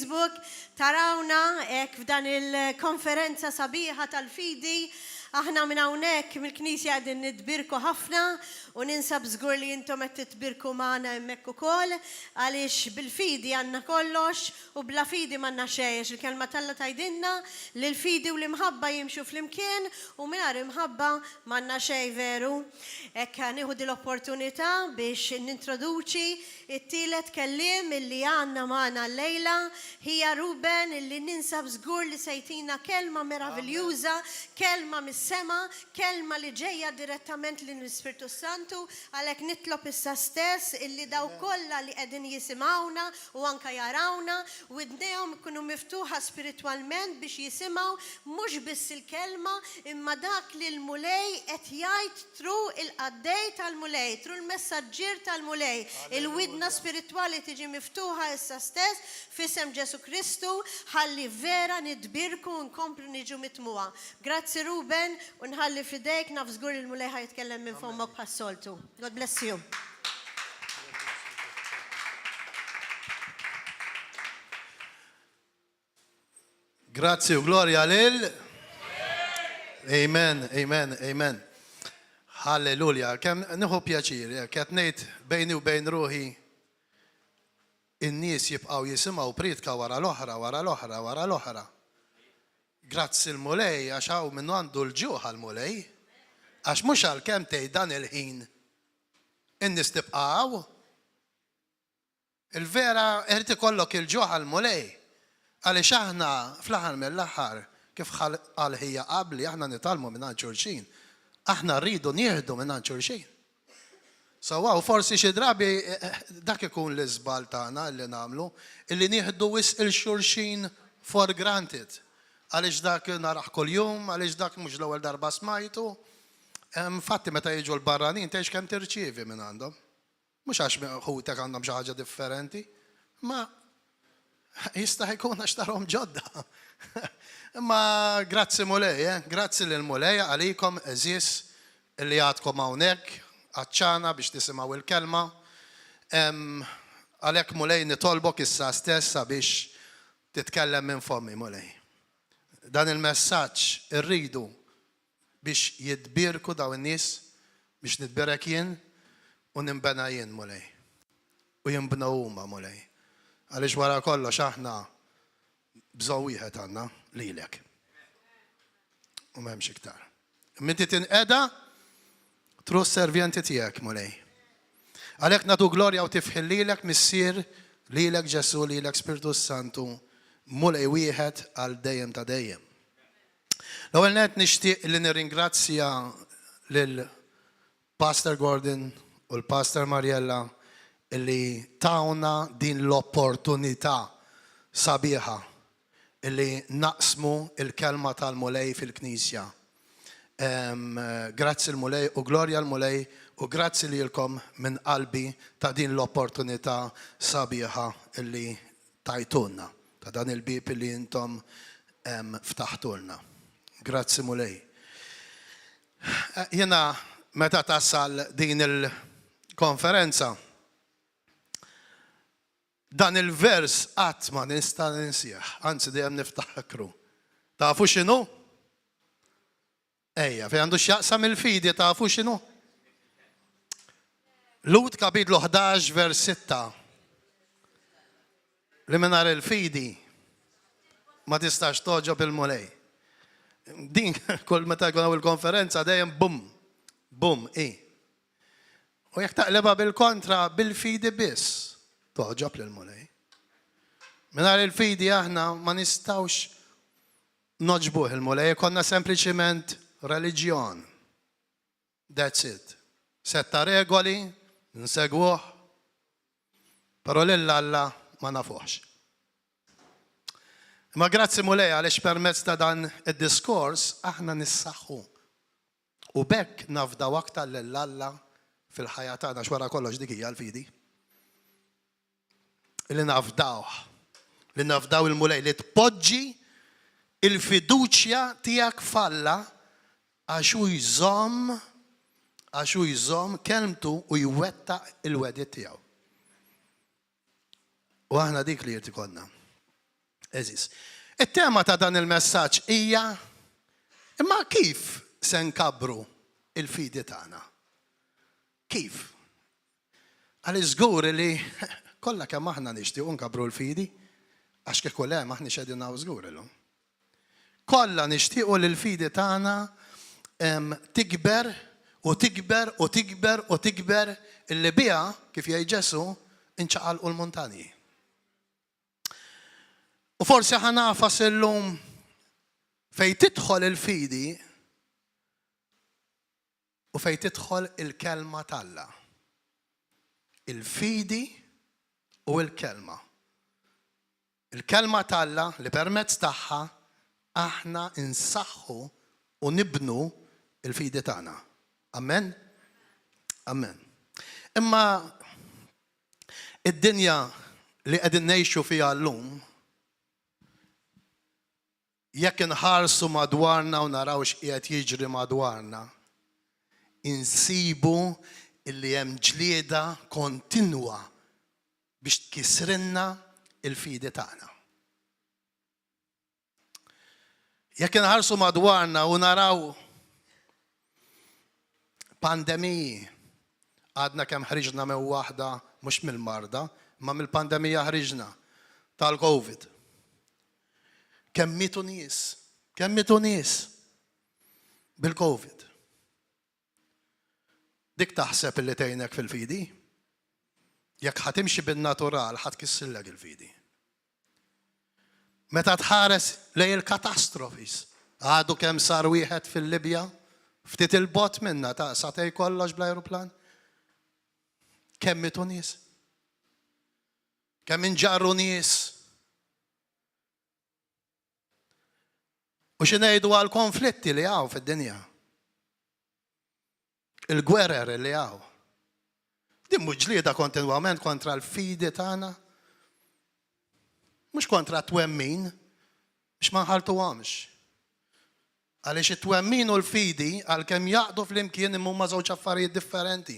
Facebook tarawna hekk f'dan il-konferenza sabiħa tal-fidi. Aħna minn hawnhekk mill-Knisja qegħdin nitbierku ħafna u ninsab żgur li intom qed titbierku magħna hemmhekk ukoll għaliex bil-fidi għandna kollox u bla fidi m'għandna xejn għax il-Kelma t'Alla tgħidilna li l-fidi u l-imħabba jimxu flimkien u mingħajr imħabba m'għandna xejn veru. Hekk nieħu din l-opportunità biex nintroduċi It-tielet kelliem illi għandna magħna llejla hija Ruben illi ninsab żgur li se jtina kelma meraviljuża, kelma mis-sema, kelma li ġejja direttament lill-Ispirtu s-Santu, għalhekk nitlob issa stess illi dawk kollha li qegħdin jisimgħuna u anke jarawna, widnejhom ikunu miftuħa spiritwalment biex jisimgħu mhux biss il-kelma imma dak li l-Mulej qed jgħid Through il-qaddej tal-Mulej, through il-messaġġier tal-Mulej, il-widna spiritwali tiġi miftuħa issa stess f'isem Ġesù Kristu ħalli vera nitbierku u nkomplu niġu mitmugħa. Grazzi Ruben u nħalli f'idejk naf żgur li l-Mulej ħa jitkellem minn fommok bħas-soltu. God bless you. Grazzi u glorja lil. Amen, amen, amen. Halleluja. Kemm nieħu pjaċir, qed ngħid bejni u bejn ruħi in-nies jibqgħu jisimgħu priedka wara l-oħra, wara l-oħra, wara l-oħra. Grazzi l-Mulej għax hawn minnu għandu l-ġuħ għall-Mulej. Għax mhux għalkemm tgħid dan il-ħin in-nies tibqa' hawn. Il-vera irid ikollok il-ġuħ għall-Mulej, għaliex aħna fl-aħħar mill-aħħar, kif qal ħija qabli, aħna nitgħallmu mingħand xulxin. Aħna rridu nieħdu mingħand xulxin. Sewwa, u forsi xi drabi dak ikun l-iżball tagħna li nagħmlu, illi nieħdu wisq 'il xulxin for granted. Għaliex dak narah kuljum, għaliex dak mhux l-ewwel darba smajtu. Infatti meta jiġu l-barranin tgħidx kemm tirċievi mingħandhom. Mhux għax ħutek għandhom xi ħaġa differenti, imma jista' jkun għax tarhom ġodda. Imma grazzi Mulej, eh? Grazzi lil Mulej għalikom għeżież li għadkom hawnhekk għatxana biex tisimgħu il-kelma. Għalhekk Mulej nitolbok issa stess sabiex titkellem minn fommi Mulej. Dan il-messaġġ irridu Biex jitbierku dawn in-nies, biex nitbierek jien u ninbena jien, Mulej. U jinbnew huma, Mulej. Għaliex wara kollox aħna bżonn wieħed għandna, lilek. U m'hemmx iktar. Imma inti tinqeda through s-servjenti tiegħek, Mulej. Għalhekk nagħtu glorja u tifħir lilek, Missier, lilek Ġesù, lilek Spirtu s-Santu, Mulej wieħed għal dejjem ta' dejjem. L-ewwel nett nixtieq li nirringrazzja lil Pastor Gordon u l-Pastor Mariella illi tawna din l-opportunità sabiħa illi naqsmu il-kelma tal-Mulej fil-Knisja. Grazzi l-Mulej u glorja l-Mulej u grazzi lilkom minn qalbi ta' din l-opportunità sabiħa illi tajtulna, ta' dan il-bieb li intom ftaħtulna. Grazzi Mulej. Jiena meta tasal din il-konferenza, dan il-vers qatt ma nista' ninsih, anzi dejjem niftakru. Tafu x'inhu? Ejja, fejn għandu x'jaqsam il-fidi tafu x'inhu? Lhud kapitlu 11 vers 6. Li mingħajr il-fidi ma tistax togħġob il-Mulej. Din kull meta jkun hawn il-konferenza dejjem bum, bum, i. U jekk taqlibha bil-kontra, bil-fidi biss togħġob lill-Mulej. Mingħajr il-fidi aħna ma nistgħux Nogħġbuh il-Mulej, ikollna sempliċiment reliġjon. That's it. Sett ta' regoli, nsegwuh, però lil Alla ma nafuhx. Imma grazzi Mulej għaliex permezz ta' dan id-diskors aħna nissaħħu u b'hekk nafdaw aktar lil Alla fil-ħajja tagħna għax wara kollox dik hija l-fidi. Li nafdawh, li nafdaw il-Mulej, li tpoġġi il-fiduċja tiegħek f'Alla għax hu jżomm għax hu jżomm kelmtu u jwettaq il-wegħdiet tiegħu. U aħna dik li jrid ikollna. Eżis. It-tema ta' dan il-messaġġ hija imma kif se nkabbru il-fidi tagħna? Kif? Għaliex żgur li kollha kemm aħna nixtiequ nkabbru l-fidi, għax kieku le m'aħniex qegħdin hawn żgur illum. Kollha nixtiequ li l-fidi tagħna tikber u tikber u tikber u tikber illi biha, kif jgħid Ġesù, inċaqalqu l-muntanji. U forsi ħa nagħfas illum fejn tidħol il-fidi u fejn tidħol il-kelma t'Alla. Il-fidi u l-kelma. Il-kelma t'Alla li permezz tagħha aħna nsaħħu u nibnu l-fidi tagħna. Amen? Amen. Imma id-dinja li qegħdin ngħixu fiha llum, jekk inħarsu madwarna u naraw x'qiegħed jiġri madwarna, insibu illi hemm ġlieda kontinwa biex tkissrilna l-fidi tagħna. Jekk inħarsu madwarna u naraw pandemiji, għadna kemm ħriġna minn waħda mhux mill-marda, imma mill-pandemija ħriġna tal-Covid. Kemm mietu nies, kemm mietu nies bil-Covid. Dik taħseb illi tgħinek fil-fidi? Jekk ħa timxi bin-natural ħa tkissillek il-fidi. Meta tħares lejn il-catastrophes, għadu kemm sar wieħed fil-Libja, ftit il-bogħod minna ta' sagħtejn kollox bl-ajruplan. Kemm mietu nies? Kemm inġarru nies? U xi ngħidu għal konflitti li hawn fid-dinja? Il-gwerer li hawn. Din mhux ġlieda kontinwament kontra l-fidi tagħna? Mhux kontra t-twemmin, biex ma nħaltuhomx. Għaliex it-twemmin u l-fidi għalkemm jaqdu flimkien imma huma żewġ affarijiet differenti.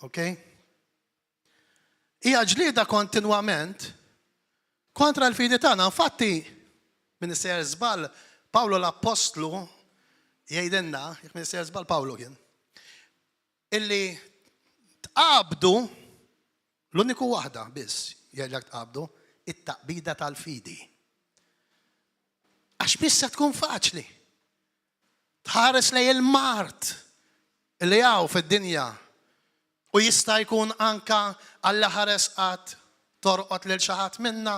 Okay? Hija ġlieda kontinwament kontra l-fidi tagħna. Infatti, min isejjer żball, Pawlu l-Appostlu jgħidilna, jekk min isejjer żball Pawlu kien, illi tqabdu l-uniku waħda biss jgħidlek tqabdu it-taqbida tal-fidi. Għax biss se tkun faċli. Tħares lejn il-mard li hawn fid-dinja u jista' jkun anka Alla ħares qatt torqod lil xi ħadd minna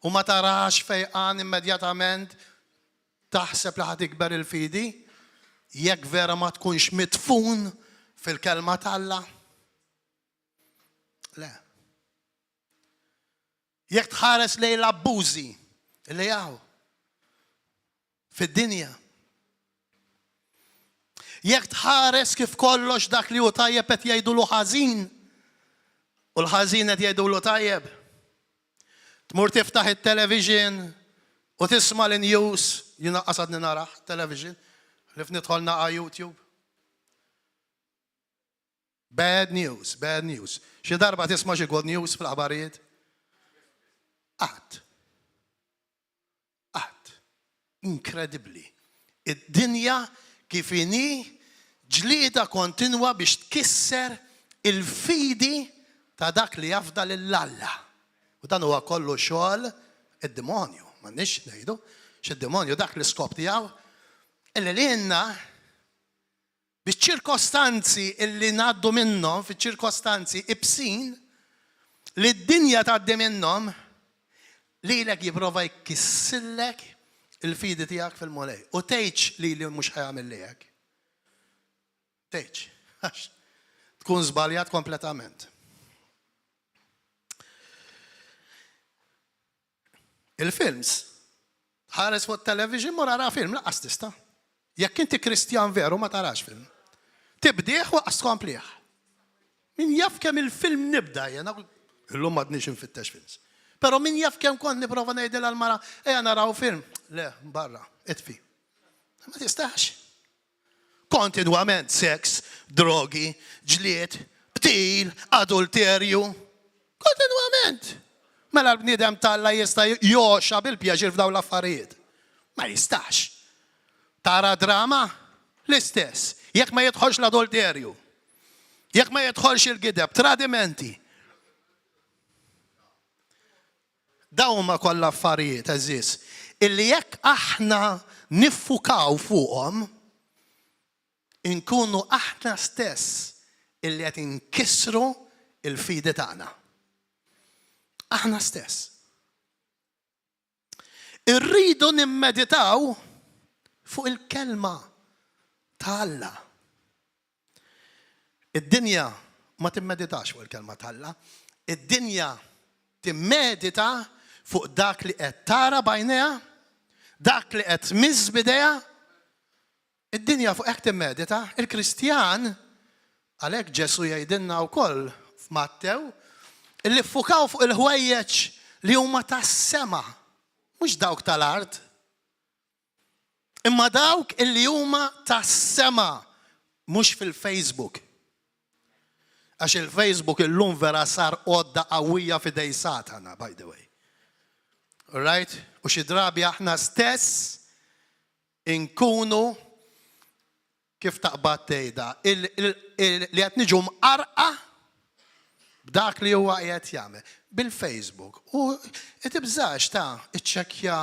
u ma tarax fejqan immedjatament taħseb li ħa tikber il-fidi jekk vera ma tkunx midfun fil-kelma t'Alla? Le. Jekk tħares lejn l-abbużi li hawn fid-dinja. Jekk tħares kif kollox dak li hu tajjeb qed jgħidulu ħażin u l-ħażin qed jgħidulu tajjeb. Tmur tiftaħ it-television u tisma' l-news, jiena qas għadni narah television, ħlief nidħol naqa' YouTube. Bad news, bad news. Xi darba tisma' xi good news fl-aħbarijiet? Qatt. Qatt. Inkredibbli. Id-dinja kif inhi ġlieda kontinwa biex tkisser il-fidi ta' dak li jafda lil Alla. U dan huwa kollu xogħol id-demonju, m'għandniex ngħidu, x'id-demonju dak l-iskop tiegħu illi lilna Biċ-ċirkostanzi illi ngħaddu minnhom, fiċ-ċirkostanzi ibsin li d-dinja tgħaddi minnhom, lilek jipprova jkissillek il-fidi tiegħek fil-Mulej. U tgħidx lili mhux ħa jagħmilli hekk. Tgħidx, għax tkun żbaljat kompletament. Il-films. Ħares fuq television mur ara film, laqqas tista'. Jekk inti Kristjan veru ma tarax film. Tibdih u laqqas tkomplih. Min jaf kemm il-film nibda jiena, illum m'għadniex infittex films. Però min jaf kemm kont nipprova ngħidilha l-mara, ejja naraw film. Le, barra, itfi. Ma tistax. Kontinwament seks, drogi, ġlied, qtil, adulterju. Kontinwament. Mela l-bniedem t'Alla jista' jogħxa bil-pjaċir f'dawn l-affarijiet? Ma jistax. Tara drama? L-istess. Jekk ma jidħolx l-adulterju. Jekk ma jidħolx il-gideb, tradimenti. Dawn huma kollha affarijiet, għeżież, illi jekk aħna niffukaw fuqhom, inkunu aħna stess illi qed inkissru l-fidi tagħna. Aħna stess. Irridu nimmeditaw fuq il-kelma ta' Alla. Id-dinja ma timmeditax fuq il-kelma t'Alla. Id-dinja timmedita fuq dak li qed tara b'għajnejha, dak li qed tmiss b'idejha. Id-dinja fuq hekk timmedita. Il-Kristjan, għalhekk Ġesù jgħidilna wkoll f'Mattew, illi ffukaw fuq il-ħwejjeġ li huma tas-sema, mhux dawk tal-art. Imma dawk illi huma tas-sema, mhux fil-Facebook. Għax il-Facebook illum vera sar għodda qawwija f'idej Satana, by the way. Right? U xi drabi aħna stess inkunu kif taqbad tgħidha, li qed niġu mqarrqa b'dak li huwa qiegħed jagħmel bil-Facebook. U tibżax ta' iċċekkja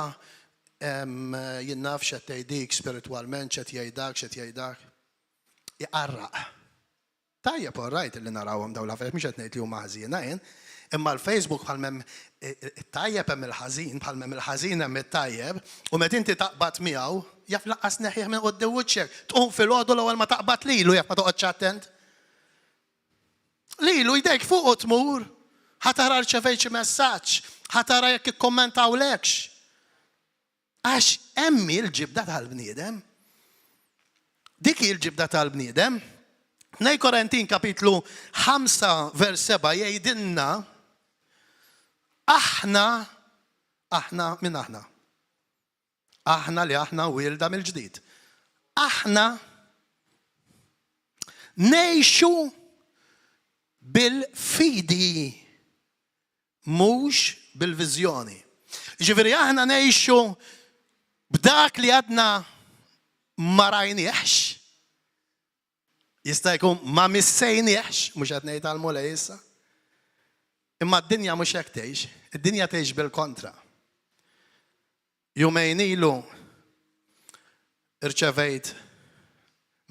jien naf x'qed tgħidik spiritwalment, x'qed jgħidak, x'qed jgħidak. Iqarraq. Tajjeb all right li narawhom dawn l-affarijiet mhux qed ngħid li huma ħżiena jien, imma l-Facebook bħal m'hemm it-tajjeb hemm il-ħażin, bħal m'hemm il-ħażin hemm it-tajjeb, u meta inti taqbad miegħu jaf lanqas tneħħih minn quddiem wiċċek. Tqum filgħodu l-ewwel ma taqbad lilu jekk ma toqgħodx attent. Lilu jdejk fuqu tmur, ħa tara rċevejt xi messaġġ, ħa tara jekk ikkummentawlekx. Għax hemm hi l-ġibda tal-bniedem. Dik hi l-ġibda tal-bniedem. 2 Korintin kapitlu 5 vers 7 jgħidilna aħna aħna min aħna? Aħna li aħna wielda mill-ġdid. Aħna ngħixu bil-fidi mhux bil-viżjoni. Jiġifieri aħna ngħixu b'dak li għadna ma rajniehx, jista' jkun ma missejniehx, mhux qed ngħid għall-Mulej issa. Imma d-dinja mhux hekk tgħix, id-dinja tgħix bil-kontra. Jumejn ilu rċevejt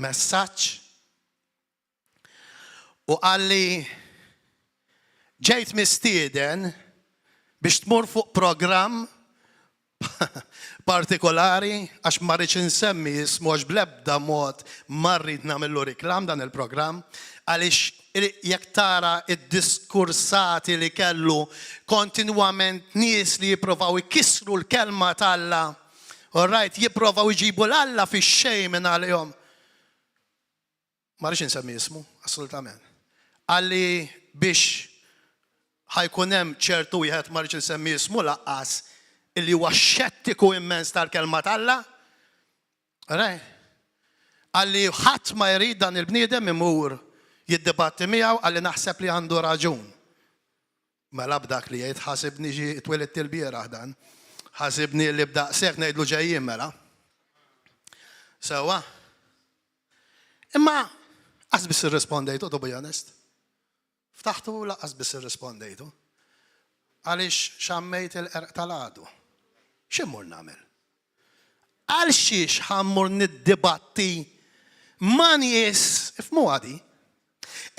messaġġ U qalli, Ġejt mistieden biex tmur fuq programm partikolari, għax ma rridx insemmi ismu għax bl-ebda mod ma rrid nagħmillu riklam dan il-programm, għaliex jekk tara d-diskursati li kellu kontinwament nies li jipprovaw ikissru l-kelma t'Alla, all right, jipprovaw iġibu 'l Alla fix-xejn minn għalihom. Ma rridx insemmi ismu, assolutament. Qalli biex ħa jkun hemm ċertu wieħed, ma rridx insemmi ismu lanqas, illi huwa xettiku immens tal-Kelma t'Alla. Right? Qalli ħadd ma jrid dan il-bniedem imur jiddibatti miegħu, qalli naħseb li għandu raġun. Mela b'dak li jgħid ħasibni xi twelidt ilbieraħ dan. Ħasibni li b'daqshekk ngħidlu ġejjin mela. Sewwa. Imma qas biss irrispondejtu to be honest. Ftaħtu u laqas biss irrispondejtu. Għaliex xammejt il-qerq tal-għadu. X'immur nagħmel? Għal xiex ħa mmur niddibatti ma' nies, ifhmuha di,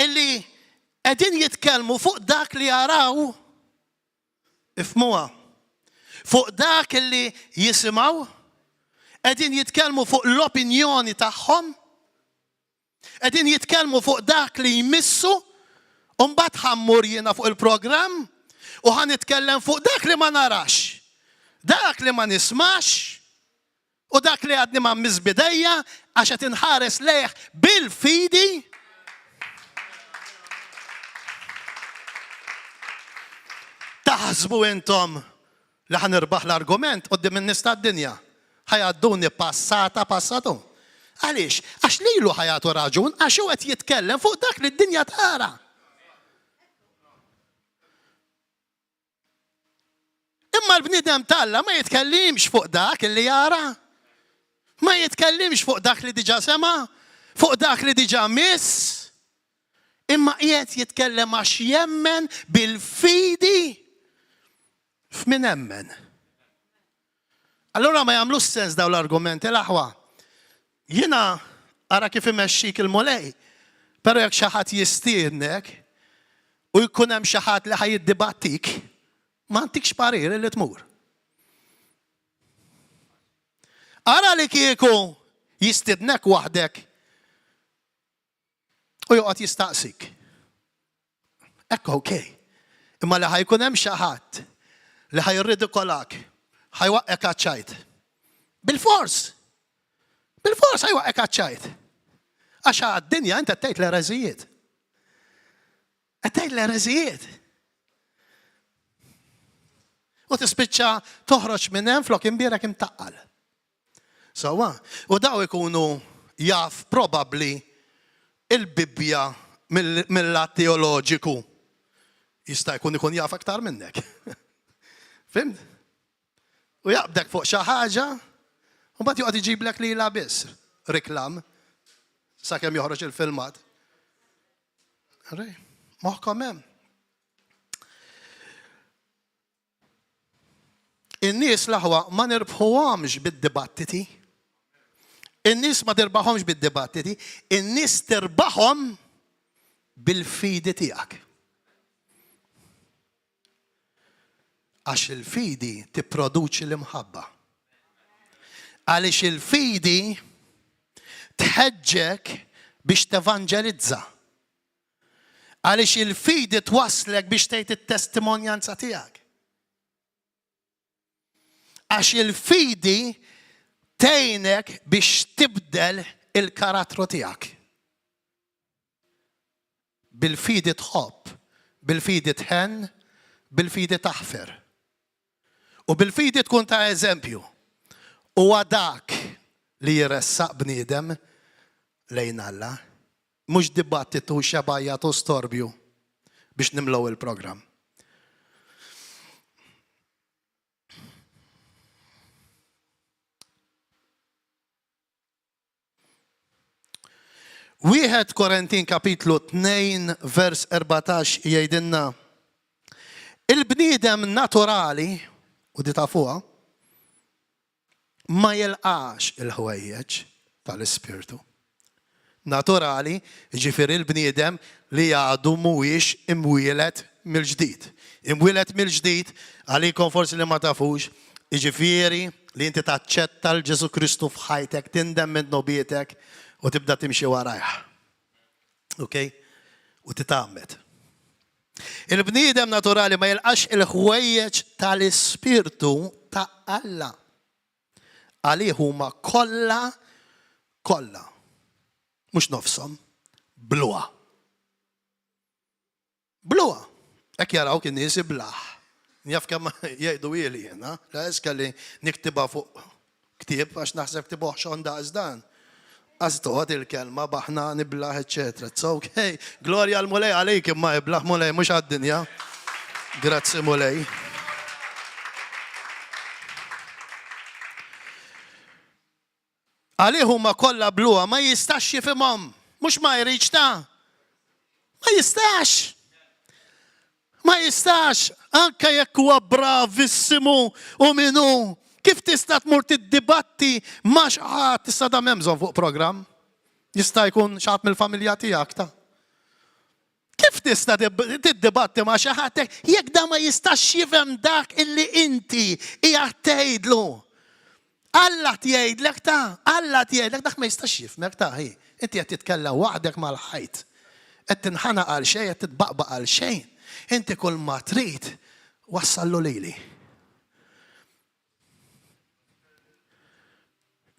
illi qegħdin jitkellmu fuq dak li jaraw, ifhmuha, fuq dak illi jisimgħu, qegħdin jitkellmu fuq l-opinjoni tagħhom, Qegħdin jitkellmu fuq dak li jmissu, u mbagħad ħa mmur jiena fuq il-programm u ħa nitkellem fuq dak li ma narax, dak li ma nismax u dak li għadni ma mmiss b'idejja għax qed inħares lejh bil-fidi. Taħsbu intom Li ħa nirbaħ l-argument quddiem in-nies tad-dinja. Ħa jgħadduni passata passatu. Għaliex? Għax lilu ħa jagħtu raġun għax hu qed jitkellem fuq dak li d-dinja tara. Imma l-bniedem t'Alla ma jitkellimx fuq dak li jara. Ma jitkellimx fuq dak li diġà sema', fuq dak li diġà miss. Imma qiegħed jitkellem għax jemmen bil-fidi f'min emmen. Allura ma jagħmlux sens dawn l-argumenti l-aħwa. Jiena ara kif imexxik il-Mulej, però jekk xi ħadd jistiednek u jkun hemm xi ħadd li ħa jiddibattik, ma ntikx parir li tmur. Ara li kieku jistiednek waħdek U joqgħod jistaqsik. Hekk ok. Imma li ħa jkun hemm xi ħadd li ħa jirridikolak, ħa jwaqqgħek għaċ-ċajt. Bilfors! Bilfors ħa jwaqqgħek għaċ-ċajt. Għax għad-dinja inti qed tgħid l-ereżijiet. Qed tgħid l-ereżijiet. U tispiċċa toħroġ minn hemm flok imbierek imtaqqal. Sewwa? U daw ikunu jaf probabbli il-Bibbja mill-lat teoloġiku. Jista' jkun ikun jaf aktar minnek. Fhimt? U jaqbdek fuq xi ħaġa, u mbagħad joqgħod iġiblek lilha biss riklam sakemm joħroġ il-filmat. Moħħkom hemm. In-nies l-aħwa ma nirbħuhomx bid-dibattiti. In-nies ma tirbaħhomx bid-dibattiti, in-nies tirbaħhom bil-fidi tiegħek. Għax il-fidi tipproduċi l-imħabba. Għaliex il-fidi tħeġġek biex tevanġelizza. Għaliex il-fidi twasslek biex tgħid it-testimonjanza tiegħek. Għax il-fidi tgħinek biex tibdel il-karattru tiegħek. Bil-fidi tħobb, bil-fidi tħenn, bil-fidi taħfer. U bil-fidi tkun ta' eżempju. Huwa dak li jressaq bniedem lejn Alla, mhux dibattitu, xebajjat u storbju biex nimlew il-programm. Wieħed Korintin kapitlu 2 vers 14 jgħidilna il-bniedem naturali, u di tafuha, ma jilqax il-ħwejjeġ tal-Ispirtu. Naturali, jiġifieri l-bniedem li għadu mhuwiex imwieled mill-ġdid. Imwieled mill-ġdid, għalikom forsi li ma tafux, jiġifieri li inti taċċetta 'l Ġesù Kristu f'ħajtek, tindem minn dnubietek u tibda timxi warajh. Ok? U titgħammed. Il-bniedem naturali ma jilqax il-ħwejjeġ tal-Ispirtu ta' Alla. Għalih huma kollha kollha, mhux nofshom, bluha. Bluha. Hekk jarawk in-nies iblah. Jaf kemm jgħidu ili jiena, la kelli niktibha fuq ktieb għax naħseb ktieb oħxon daqs dan. Għax toqgħod il-kelma baħna niblah, eċċetera. It's okay. Glorja l-Mulej għalik imma iblah Mulej mhux għad-dinja. Grazzi Mulej. Għalih huma kollha bluha, ma jistax jifhimhom. Mhux ma jridx ta'. Ma jistax. Ma jistax, anke jekk huwa bravissimu u min hu. Kif tista' tmur tiddibatti ma' xi ħadd issa dan m'hemm bżonn fuq programm. Jista' jkun xi ħadd mill-familja tiegħek ta'. Kif tista' tiddibatti ma' xi ħadd jekk dan ma jistax jifhem dak illi inti qiegħed tgħidlu? Alla qed jgħidlek ta', Alla qed jgħidlek dak ma jistax jifhmek ta' hi. Inti qed titkellem waħdek mal-ħajt. Qed tinħanaq għal xejn, qed titbaqbaq għal xejn. Inti kull ma trid wassallu lili.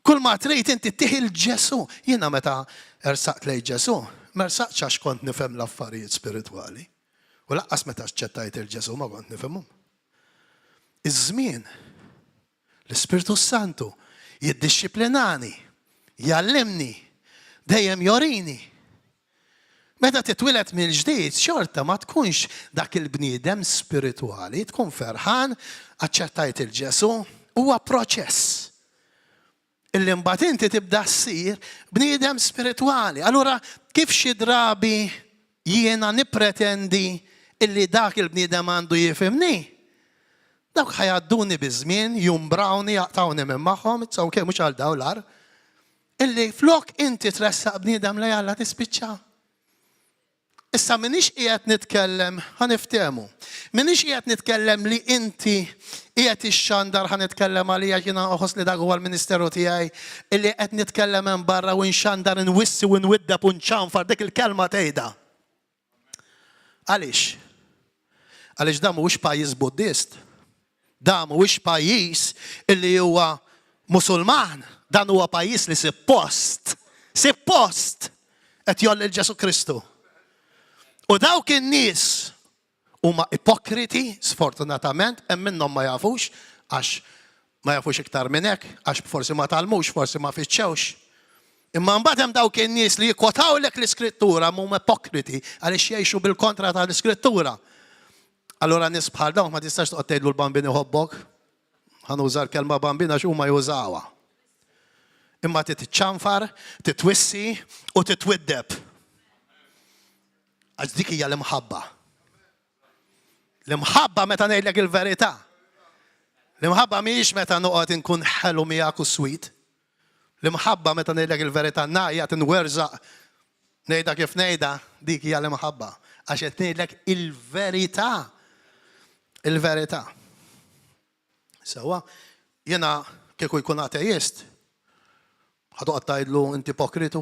Kull ma trid inti tih il Ġesù. Jiena meta ersaqt lejn Ġesù, ma ersaqtx għax kont nifhem l-affarijiet spiritwali. U laqqas meta aċċettajt il Ġesù ma kont nifhimhom. Iż-żmien, l-Ispirtu Santu jiddixxiplinani, jgħallimni, dejjem jorini. Meta titwieled mill-ġdid, xorta ma tkunx dak il-bniedem spiritwali, tkun ferħan, aċċettajt 'il Ġesù, huwa proċess. Illi mbagħad inti tibda ssir bniedem spiritwali. Allura kif xi drabi jiena nippretendi illi dak il-bniedem għandu jifhimni? Dawk ħa jgħadduni biż-żmien, jumbrawni, jaqtgħuni minn magħhom, it's okay, mhux għal dawn l-agħar. Illi flok inti tressaq bniedem lejn Alla tispiċċa. Issa m'iniex qiegħed nitkellem, ħa niftehmu, m'iniex qiegħed nitkellem li inti qiegħed ixxandar ħa nitkellem għalija jiena nħoss li dak huwa l-ministeru tiegħi, illi qed nitkellem hemm barra u nxandar inwissi u nwiddeb u nċanfar dik il-kelma tgħidha. Għaliex? Għaliex dan mhuwiex pajjiż Buddist. Dan mhuwiex pajjiż illi huwa Musulman. Dan huwa pajjiż li sippost, sippost qed jgħolli 'l Ġesù Kristu. U dawk in-nies huma ipokriti, sfortunatament, hemm minnhom ma jafux għax ma jafux iktar minn hekk, għax forsi ma tgħallmux, forsi ma fittxewx. Imma mbagħad hemm dawk in-nies li jikkwotawlek l-Iskrittura imma huma ipokriti għaliex jgħixu bil-kontra tal-Iskrittura. Allura nies bħal dawn ma tistax toqgħod tgħidlu l-bambin iħobbok. Ħa nuża l-kelma bambin għax huma jużawha. Imma titċanfar, titwissi u titwiddeb. Għax dik hija l-imħabba. L-imħabba meta ngħidlek il-verità. L-imħabba mhijiex meta noqgħod inkun ħelu miegħek u sweet. L-imħabba meta ngħidlek il-verità ngħajjat inwerżaq ngħidha kif ngħidha, dik hija l-imħabba. Għax qed ngħidlek il-verità. Il-verità. Sewwa, jiena kieku jkun ateist, ħa toqgħod tgħidlu inti ipokritu?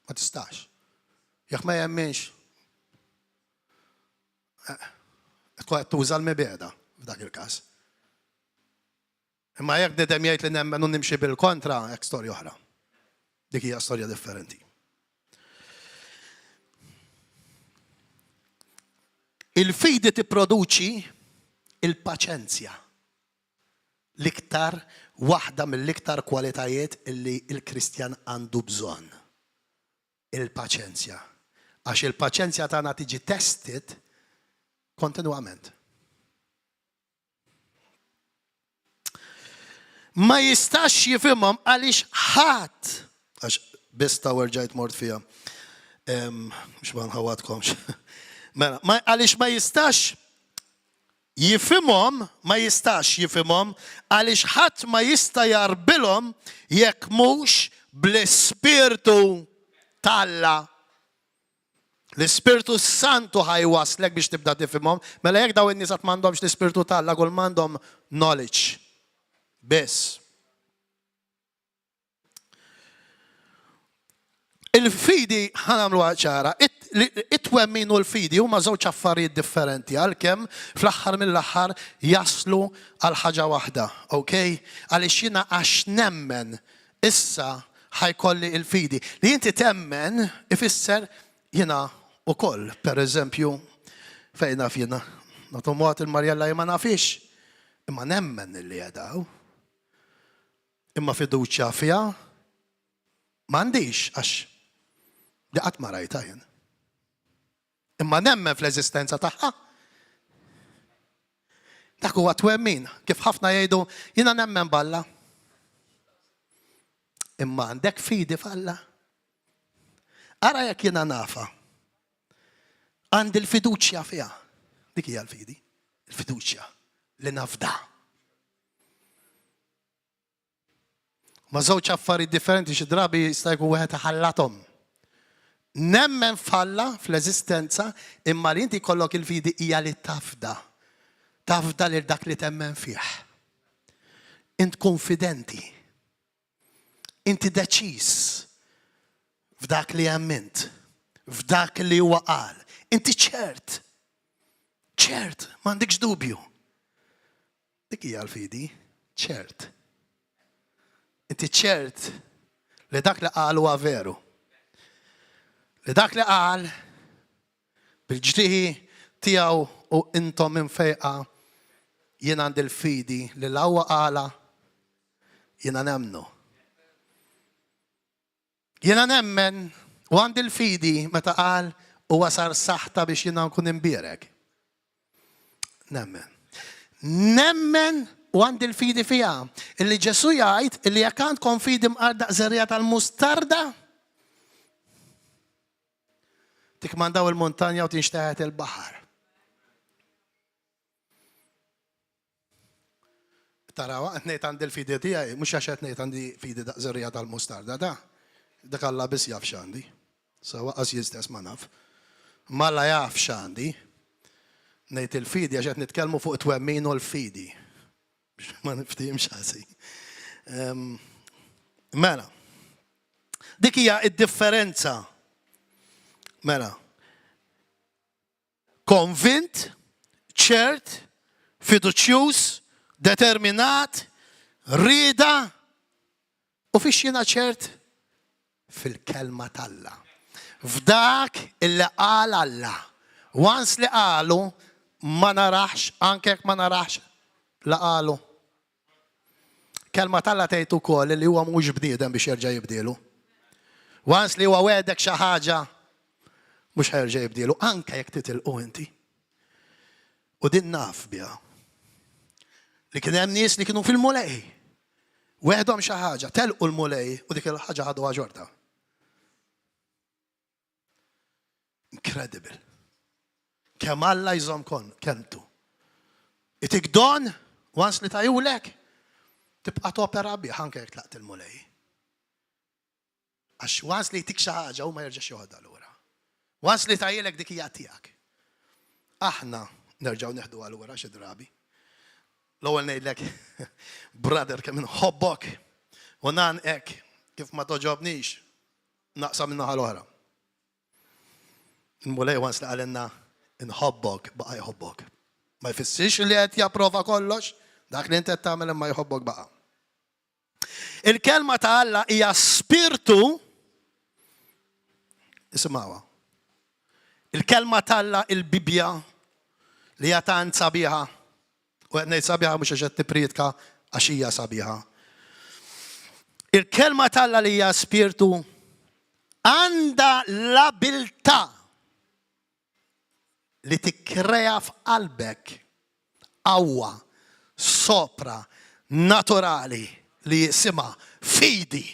Ma tistax. Jekk ma jemminx, eh, tkun qed tuża l-mibegħda f'dak il-każ. Imma jekk bniedem jgħid li nemmen u nimxi bil-kontra, hekk storja oħra. Dik hija storja differenti. Il-fidi tipproduċi il-paċenzja. L-iktar waħda mill-iktar kwalitajiet illi il-Kristjan għandu bżonn. Il-paċenzja. Għax il-paċenzja tagħna tiġi tested kontinwament. Ma jistax jifhimhom għaliex ħadd għax biss ta' erġajt mort fiha. Mhux ma nħawwadkomx. Mela, għaliex ma jistax jifhimhom, ma jistax jifhimhom għaliex ħadd ma jista' jgħarbilhom jekk mhux bl-Ispirtu t'Alla. L-Ispirtu s-Santu ħa jwasslek biex tibda tifhimhom. Mela jekk dawn in-nies għad m'għandhomx l-Ispirtu t'Alla kull m'għandhom knowledge. Biss. Il-fidi ħa nagħmluha ċara, it-twemmin u l-fidi huma żewġ affarijiet differenti għalkemm fl-aħħar mill-aħħar jaslu għal ħaġa waħda, ok? Għaliex jiena għax nemmen Issa ħa jkolli l-fidi. Li inti temmen ifisser jiena wkoll, per eżempju, fejn naf jiena, nagħtu mod il-Marjella jien ma nafhiex, imma nemmen li qiegħda hawn. Imma fiduċja fiha m'għandix għax di qatt ma rajtha jien. Imma nemmen fl-eżistenza tagħha. Dak huwa twemmin, kif ħafna jgħidu, jiena nemmen b'Alla. Imma għandek fidi f'Alla. Ara jekk jiena nafa. Għandi l-fiduċja fiha. Dik hija l-fidi. Il-fiduċja li nafda. Ma żewġ affarijiet differenti xi drabi jista' jkun wieħed iħallathom. Nemmen f'Alla, fl-eżistenza, imma li inti jkollok il-fidi hija li tafda. Tafda lil dak li temmen fih. Int konfidenti. Inti deċiż f'dak li emmint, f'dak li huwa qal. Inti ċert. Ċert, m'għandikx dubju. Dik hija l-fidi, ċert. Inti ċert li dak li qal huwa veru. Li dak li qal bil-ġrieħi tiegħu u intom imfejqa jien għandi l-fidi li la huwa qala jiena nemmnu. Jiena nemmen u għandi l-fidi meta qal Huwa sar saħta biex jiena nkun imbierek. Nemmen. Nemmen u għandi l-fidi fiha. Illi Ġesu jgħid illi jekk għandkom fidi mqar daqs żerriegħa tal-mustarda, tikmandaw il-muntanja u tinxteħet il-baħar. Taraw, qed ngħid għandi l-fidi tiegħi, mhux għax qed ngħid għandi fidi daqs żerriegħa tal-mustarda, da. Dak Alla biss jaf x'għandi. Sewwa qas jien stess ma naf. Imma Alla jaf x'għandi. Ngħid il-fidi għax qed nitkellmu fuq it-twemmin u l-fidi. Biex ma niftihimx ħażin. Mela. Dik hija d-differenza. Mela. Konvint, ċert, fiduċjuż, determinat, rieda, u fiex jiena ċert? Fil-kelma t'Alla. F'dak illi qal Alla. Once li qalu, ma naraħx, anke jekk ma naraħx la qalu. Kelma t'Alla tgħid ukoll li huwa mhux bniedem biex jerġa' jibdielu. Once li huwa wegħdek xi ħaġa, mhux ħa jerġa' jibdielu, anke jekk titilqu inti. U din naf biha. Li kien hemm nies li kienu fil-Mulej. Wegħdhom xi ħaġa, telqu l-Mulej u dik il-ħaġa ħaduha ġorta. Incredible. Kemm Alla jżomm kon, kelmtu. Itik don, once li tajulek, tibqa' topera bih anke jekk tlaqt il-Mulej. Għax once li jtik xi ħaġa hu ma jerġax joħodha lura. Once li tajilek dik hija tiegħek. Aħna nerġgħu neħduha lura xi drabi. L-ewwel ngħidlek, brother kemm inħobbok u ngħannqek kif ma toġobnix naqsam min-naħa l-oħra. Il-Mulej once li qalilna nħobbok baqa' jħobbok. Ma jfissirx li qed japprova kollox, dak li inti qed tagħmel imma jħobbok baqa'. Il-kelma ta' Alla hija spirtu isimgħuha. Il-kelma t'Alla il-Bibbja li hija tant sabiħa U qed ngħid sabiħa mhux għax qed nippriedka għax hija sabiħa. Il-kelma t'Alla li hija spirtu għandha l-abiltà li tikkrea f'qalbek qawwa sopra naturali li jisimha fidi.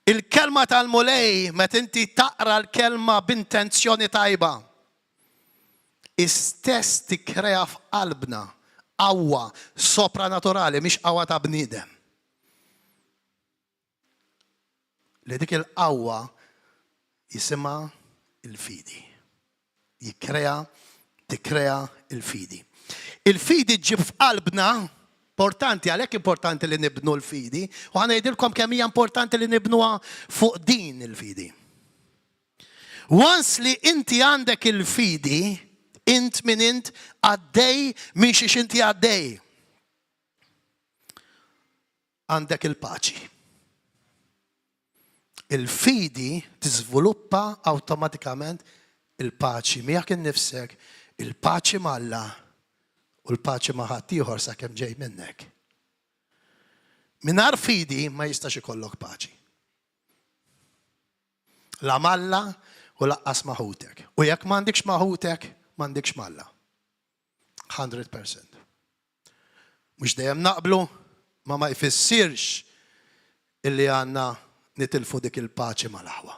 Il-kelma tal-Mulej, meta inti taqra l-kelma b'intenzjoni tajba, hi stess tikkrea f'qalbna qawwa sopranaturali, mhix qawwa ta' bniedem. Li dik il-qawwa jisimha l-fidi. Jikkrea, tikkrea l-fidi. Il-fidi ġġib f'qalbna, importanti, għalhekk importanti li nibnu l-fidi, u ħa ngħidilkom kemm hija importanti li nibnuha fuq din il-fidi. Once li inti għandek il-fidi, int min int għaddej minn xiex inti għaddej. Għandek il-paċi. Il-fidi tiżviluppa awtomatikament il-paċi miegħek innifsek, il-paċi m'Alla u l-paċi ma' ħaddieħor sakemm ġej minnek. Mingħajr fidi ma jistax ikollok paċi. La m'Alla u laqqas ma' ħutek. U jekk m'għandikx ma' ħutek, m'għandikx m'Alla. 100%. Mhux dejjem naqblu, ma ma jfissirx illi għandna nitilfu dik il-paċi mal-aħwa.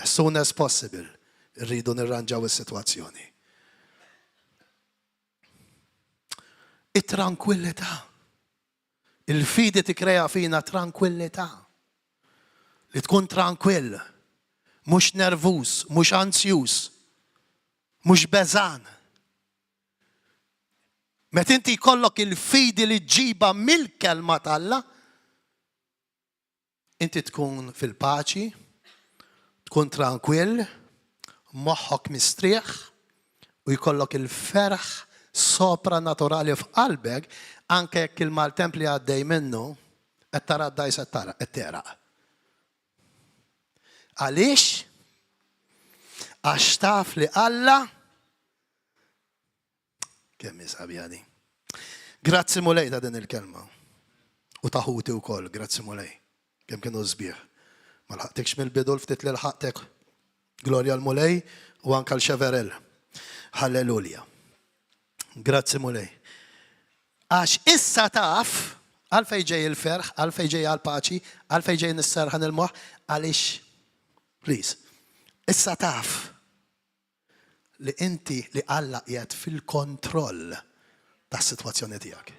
As soon as possible irridu nirranġaw is-sitwazzjoni. It-trankwillità. Il-fidi tikkrea fina trankwillità. Li tkun trankwill, mhux nervuż, mhux anzjuż, mhux beżgħan. Meta inti jkollok il-fidi li ġġibha mill-kelma t'Alla, inti tkun fil-paċi, tkun trankwill, moħħok mistrieħ u jkollok il-ferħ sopranaturali f'qalbek anke jekk il-maltemp li għaddej minnu qed tara d-dgħajsa qed tegħraq. Għaliex? Għax taf li Alla Kemm hi sabiħa din. Grazzi Mulej ta' din il-kelma. U ta' ħuti wkoll, grazzi Mulej. Kemm kienu sbieħ. Ma lħaqtikx mill-bidu l-ftit li lħaqtek. Glorja l-Mulej u anka l-Xeverel. Hallelujah. Grazzi Mulej. Għax issa taf għalfejn ġej il-ferħ, għalfejn ġej għal-paċi, għalfejn ġej nisserħan il-moħħ, għaliex, please, issa taf li inti li Alla qiegħed fil-kontroll tas-sitwazzjoni tiegħek.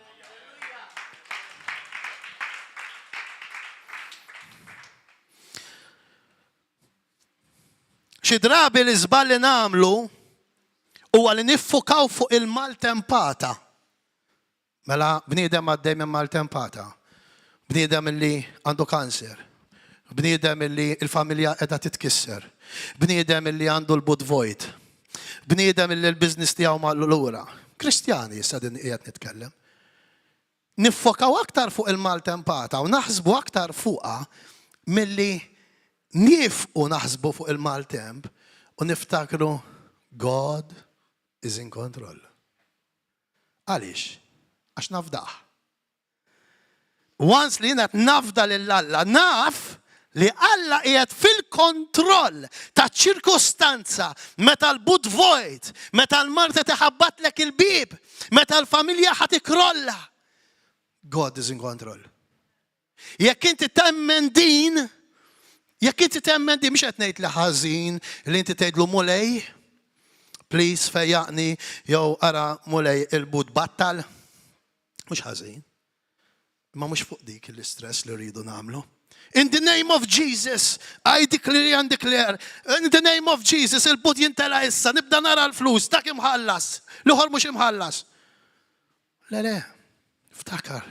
Xi drabi l-iżball li nagħmlu huwa li niffukaw fuq il-maltempata. Mela bniedem għaddej minn maltempata, bniedem li għandu kanser, bniedem li l-familja qiegħda titkisser, bniedem li għandu l-but vojt, bniedem li l-business tiegħu mar lura. Kristjani issa din qiegħed nitkellem. Niffokaw aktar fuq il-maltempata u naħsbu aktar fuqha milli niefqu naħsbu fuq il-maltemp u niftakru God is in control. Għaliex? Għax nafdah. Once li jiena qed nafda lil Alla, naf li Alla qiegħed fil-kontroll taċ-ċirkustanza meta l-but vojt, meta l-mard qed iħabbatlek il-bieb, meta l-familja ħa tikkrolla. God is in control. Jekk inti temmen din, jekk inti temmen din, mhux qed ngħid li ħażin li inti tgħidlu Mulej, please fejjaqni jew ara Mulej il-but battal. Mhux ħażin. Imma mhux fuq dik l-istress li rridu nagħmlu. In the name of Jesus, I declare and declare, in the name of Jesus, il-but jintela issa, nibda nara l-flus, dak imħallas, l-ieħor mhux imħallas. Le, le, ftakar.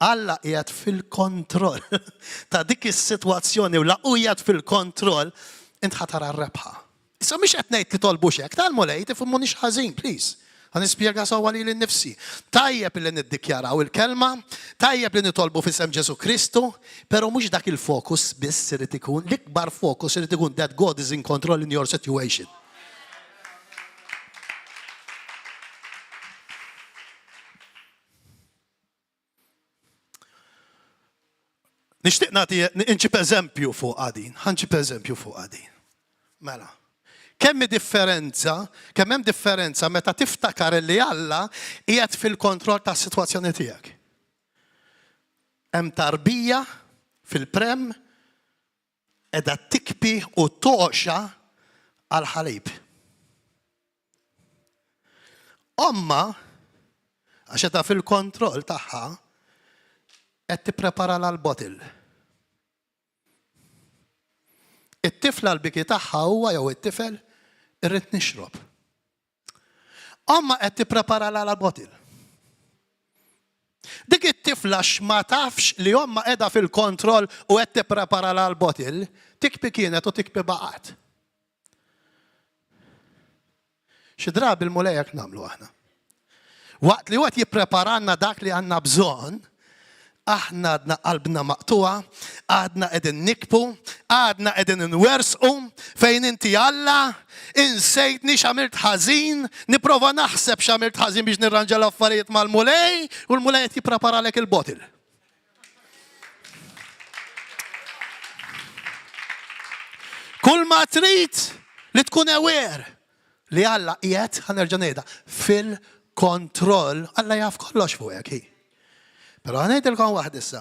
Alla qiegħed fil-kontroll ta' dik is-sitwazzjoni u la hu qiegħed fil-kontroll, int ħa tara r-rebħa. Issa mhix qed ngħid li tolbux hekk, tal-Mulej tifhmunix ħażin, please. Ħa nispjega sewwa lili nnifsi. Tajjeb li niddikjaraw il-kelma, tajjeb li nitolbu f'isem Ġesù Kristu, però mhux dak il-fokus biss irid ikun, l-ikbar fokus irid ikun that God is in control in your situation. Nixtieq nagħti inġib eżempju fuq din, ħanġib eżempju fuq din. Mela, kemm differenza, kemm hemm differenza meta tiftakar li Alla qiegħed fil-kontroll tas-sitwazzjoni tiegħek. Hemm tarbija fil-prem qiegħda tikbi u toqxa għall-ħalib. Ommha, għax qiegħda fil-kontroll tagħha, qed tippreparalha l-bottle. It-tifla l-biki tagħha huwa jew it-tifel irrid nixrob. Ommha qed tippreparalha l-bottle. Dik it-tifla x'ma tafx li ommha qiegħda fil-kontroll u qed tippreparalha l-bottle, tikbi kienet u tikbi baqgħet. Xi drabi l-Mulej hekk nagħmlu aħna. Waqt li huwa qed jippreparalna dak li għandna bżonn, aħna għadna qalbna maqtugħa, għadna qegħdin nikbu, għadna qegħdin inwersqu fejn inti Alla, insejtni x'għamilt ħażin, nipprova naħseb x'għamilt ħażin biex nirranġa l-affarijiet mal-Mulej u l-Mulej qed jippreparalek il-bottle. Kull ma trid li tkun aware li Alla qiegħed, ħa nerġa' ngħidha, fil-kontroll, Alla jaf kollox fuqek hi. Però ħa ngħidilkom waħda issa.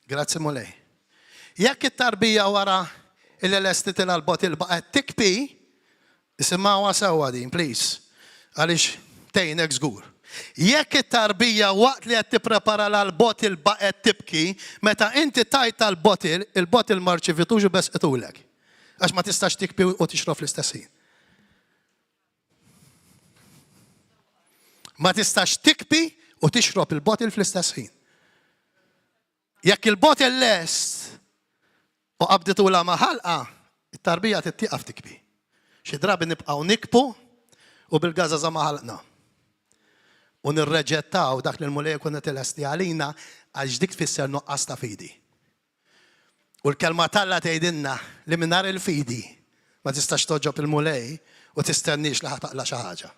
Grazzi Mulej. Jekk it-tarbija wara illi lestitilha l-bottle baqgħet tikbi, Isimgħuha sewwa din, please, għaliex tgħinek żgur. Jekk it-tarbija waqt li qed tippreparalha l-bottle baqgħet tibki, meta inti tajtha l-bottle, il-bottle ma rċivitux u besqitulek. Għax ma tistax tikbi u tixrob fl-istess ħin. Ma tistax tikbi u tixrob il-bottle fl-istess ħin. Jekk il-bottle lest u qabditulha ma' ħalqha, it-tarbija trid tieqaf tikbi. Xi drabi nibqgħu nikbu u bil-gażaża ma' ħalqna. U nirreġettaw dak li l-Mulej ikun qed ilesti għalina għax dik tfisser nuqqas ta' fidi. U l-kelma t'Alla tgħidilna li mingħajr il-fidi ma tistax togħġob il-Mulej u tistenniex li ħa taqla' xi ħaġa.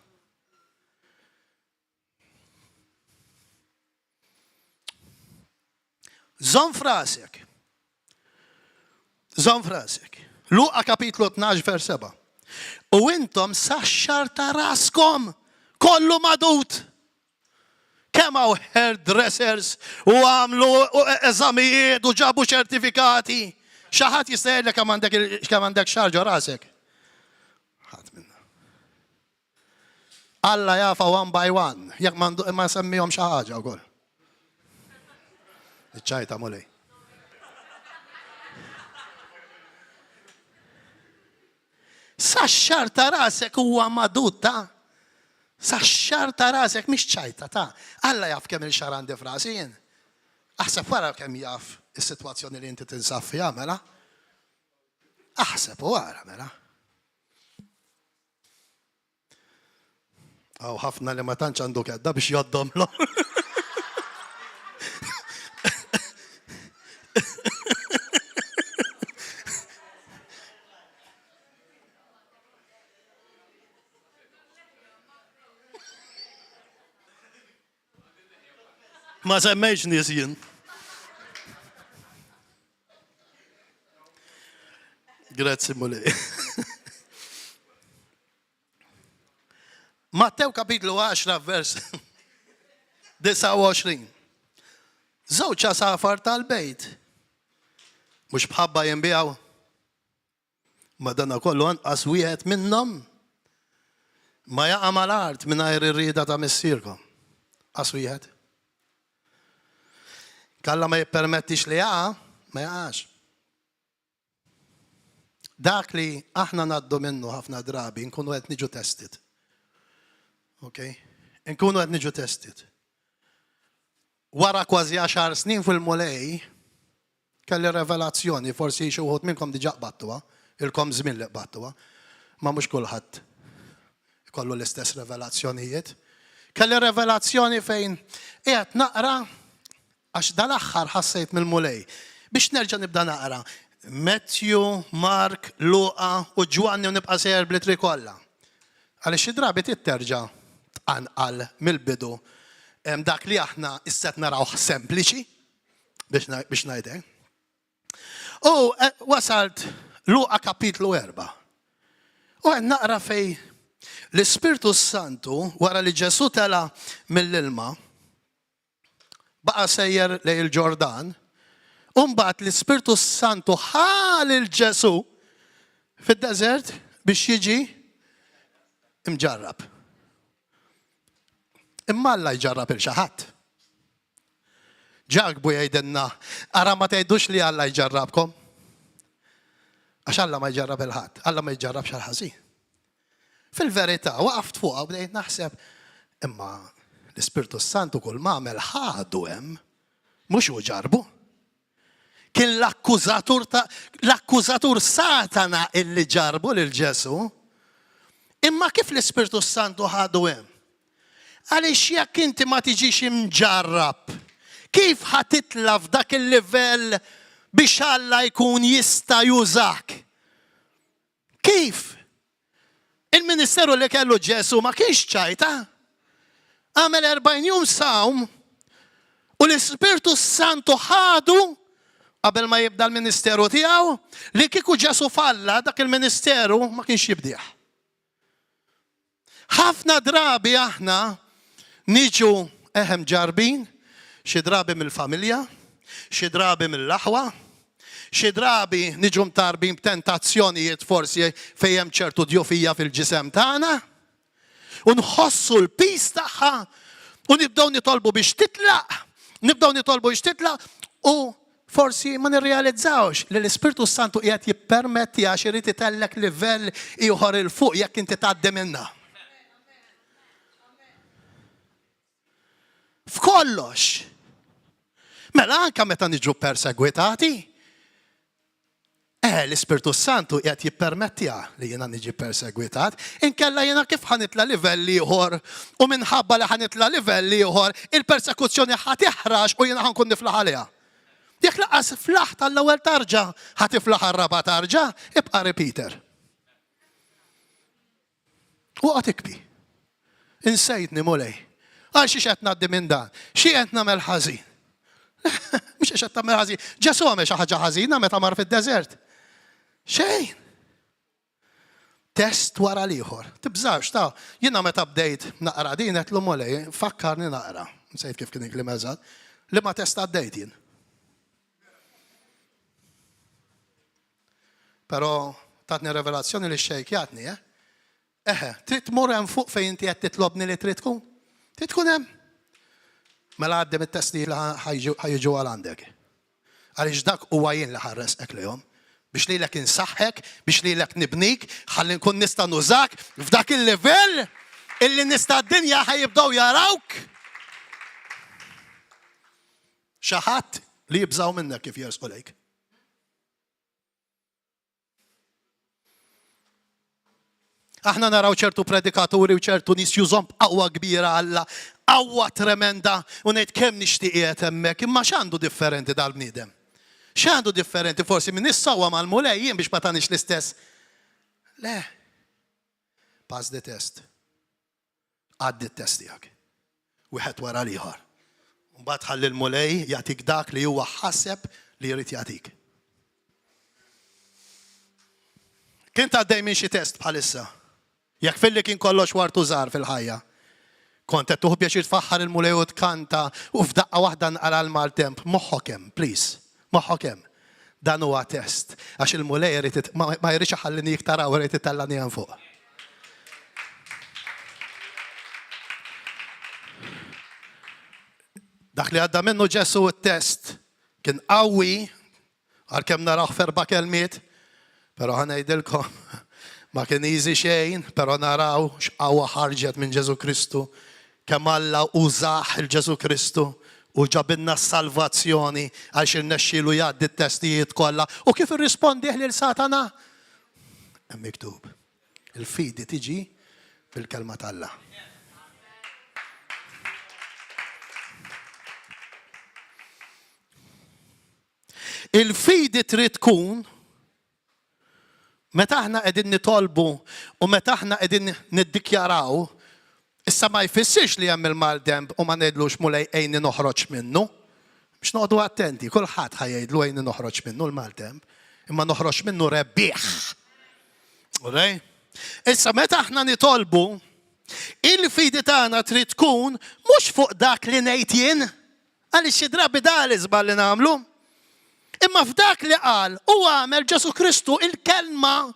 Żomm f'rasek. Żomm f'rasek. Luqa kapitlu 12 vers 7. U intom sax-xagħar ta' raskom kollu magħdud. Kemm hawn hairdressers u għamlu eżamijiet u ġabu ċertifikati. Xi ħadd jista' jgħidlek kemm għandek kemm għandek xagħar ġo rasek? Ħadd minna. Alla jafa one by one, jekk ma semmihom xi ħaġa wkoll. Iċ-ċajta mulej. Sax-xagħar ta' rasek huwa magħdud ta'. Sax-xagħar ta' rasek mhix ċajta ta'. Alla jaf kemm il-xagħar għandi f'rasi jien. Aħseb wara kemm jaf is-sitwazzjoni li inti tinsab fiha mela. Aħseb u ara mela. Hawn ħafna li ma tantx għandu kedda biex jgħoddhomlu. Ma semmejx nies jien. Grazzi Mulej. Mattew kapitlu 10 vers 29. Żewġ għasafar tal-bejt. Mhux bħabba jinbiegħu. Madanakollu anqas wieħed minnhom ma jaqa' mal-art mingħajr ir-rieda ta' Missierkom. Qas wieħed. Kalla ma jippermettix li jaqa', ma jaqax. Dak li aħna ngħaddu minnu ħafna drabi nkunu qed niġu tested. Okay? Nkunu qed niġu tested. Wara kważi għaxar snin fil-Mulej, kelli revelazzjoni, forsi xi wħud minnkom diġà qbadtuha, ilkom żmien li qbadtuha, ma mhux kulħadd ikollu l-istess revelazzjonijiet. Kelli revelazzjoni fejn qiegħed naqra għax dal-aħħar ħassejt mill-Mulej biex nerġa' nibda naqra Matthew, Mark, Luqa u Ġwanni u nibqa' sejjer bl-ittri kollha. Għaliex xi drabi trid terġa' tqanqal mill-bidu dak li aħna issa qed narawh sempliċi biex ngħid hekk. U eh, wasalt Luqa kapitlu 4. U qed naqra fej l-Ispirtu Santu wara li Ġesu tela mill-ilma baqa' sejjer lejn il-Ġordan, u mbagħad l-Ispirtu s-Santu ħa lil Ġesù fid-deżert biex jiġi mġarrab. Imma Alla jġarrab il xi ħadd. Ġakbu jgħidilna, ara ma tgħidux li Alla jġarrabkom. Għax Alla ma jġarrab il-ħadd, Alla ma jġarrabx għal-ħażin. Fil-verità, waqaft fuqha u bdejt naħseb, imma l-Ispirtu s-Santu kull m'għamel ħadu hemm, mhux hu ġarrbu. Kien l-akkużatur ta' l-akkużatur Satana illi ġarrbu lil Ġesù. Imma kif l-Ispirtu s-Santu ħadu hemm? Għaliex jekk inti ma tiġix imġarrab, kif ħa titla' f'dak il-livell biex Alla jkun jista' jużak? Kif? Il-ministeru li kellu Ġesù ma kienx ċajta. Għamel 40 jum sawm u l-Ispirtu Santu ħadu qabel ma jibda l-ministeru tiegħu li kieku Ġesù falla dak il-ministeru ma kienx jibdih. Ħafna drabi aħna niġu eħe mġarrbin, xi drabi mill-familja, xi drabi mill-aħwa, xi drabi niġu mtarbin b'tentazzjonijiet forsi fejn hemm ċertu djufija fil-ġisem tagħna, u nħossu l-piż tagħha u nibdew nitolbu biex titlaq, nibdew nitolbu biex titlaq u Forsi ma nirrealizzawx li l-Ispirtu s-Santu qiegħed jippermetti għax irid itellgħek livell ieħor 'il fuq jekk inti tgħaddi minnha. F'kollox. Mela anke meta niġu persegwitati, Eh, l-Ispirtu s-Santu qiegħed jippermettiha li jiena niġi persegwitat, inkella jiena kif ħa nitla' livell ieħor u minħabba li ħa nitla' livell ieħor, il-persekuzzjoni ħa tiħrax u jiena ħa nkun niflaħ għaliha. Jekk lanqas flaħt għall-ewwel tarġa, ħa tiflaħ għar-raba' tarġa, ibqa' repeater. U qgħod ikbi. Insejtni Mulej. Għal xiex qed ngħaddi minn dan? Xi qed nagħmel ħażin? Mhux. tagħmilx għax qed tagħmel ħażin. Ġesù għamel xi ħaġa ħażina meta mar fid-deżert? Xejn. Test wara l-ieħor. Tibżax ta' jiena meta bdejt naqra din qed l-Mulej fakkarni naqra. Nsejt kif kien il-kliem eżatt. Li ma test għaddejt jien. Però tatni revelazzjoni li xejk jatni, eh? Eħe, trid tmur hemm fuq fejn inti qed titlobni li trid tkun? Trid tkun hemm? Mela għaddi mit-testijiet li ħa jiġu għal għandek. Għaliex dak huwa jien li ħa rresqek lejhom. Biex lilek insaħħek, biex lilek nibnik, ħalli nkun nista' nużak f'dak il-livell illi nies tad-dinja ħa jibdew jarawk. Xi ħadd li jibżgħu minnek kif jersqu lejk. Aħna naraw ċertu predikaturi u ċertu nies jużhom b'qawwa kbira Alla, qawwa tremenda u ngħid kemm nixtieq qiegħed hemmhekk, imma x'għandu differenti dal-bniedem? X'għandu differenti forsi minn issa huwa mal-Mulej jien biex ma tagħniex l-istess? Le. Pass the test. Għaddi t-test tiegħek. Wieħed wara l-ieħor. Mbagħad ħalli l-Mulej jagħtik dak li huwa ħaseb li jrid jagħtik. Kien għaddej minn xi test bħalissa. Jekk filli kien kollox wartu żgħar fil-ħajja. Kont qed tuħu pjaċir tfaħħar il-Mulej u tkanta u f'daqqa waħda nqara l-maltemp. Moħħok hemm, please. Moħħok hemm. Dan huwa test. Għax il-Mulej irid ma jridx iħallini iktar hawn irid itellani hemm fuq. Dak li għadda minnu Ġesù t-test kien qawwi għalkemm narawh f'erba' kelmiet, però ħa ngħidilkom ma kien easy xejn, però naraw x'qawwa ħarġet minn Ġesù Kristu Kemm Alla użah 'il Ġesù Kristu u ġabilna s-salvazzjoni għaliex irnexxielu jgħaddi t-testijiet kollha. U kif irrispondih lil Satana? Hemm miktub. Il-fidi tiġi bil-kelma t'Alla. Il-fidi trid tkun Meta aħna qegħdin nitolbu u meta aħna qegħdin niddikjaraw, issa ma jfissirx li hemm il-maltemp u ma ngħidlux Mulej għinni noħroġ minnu. Biex noqogħdu attenti, kulħadd ħa jgħidlu għinni noħroġ minnu l-maltemp, imma noħroġ minnu rebbieħ. Alright? Issa meta aħna nitolbu, il-fidi tagħna trid tkun mhux fuq dak li ngħid jien, Għaliex xi drabi dan l-iżball li nagħmlu. Imma f'dak li qal u għamel Ġesù Kristu il-kelma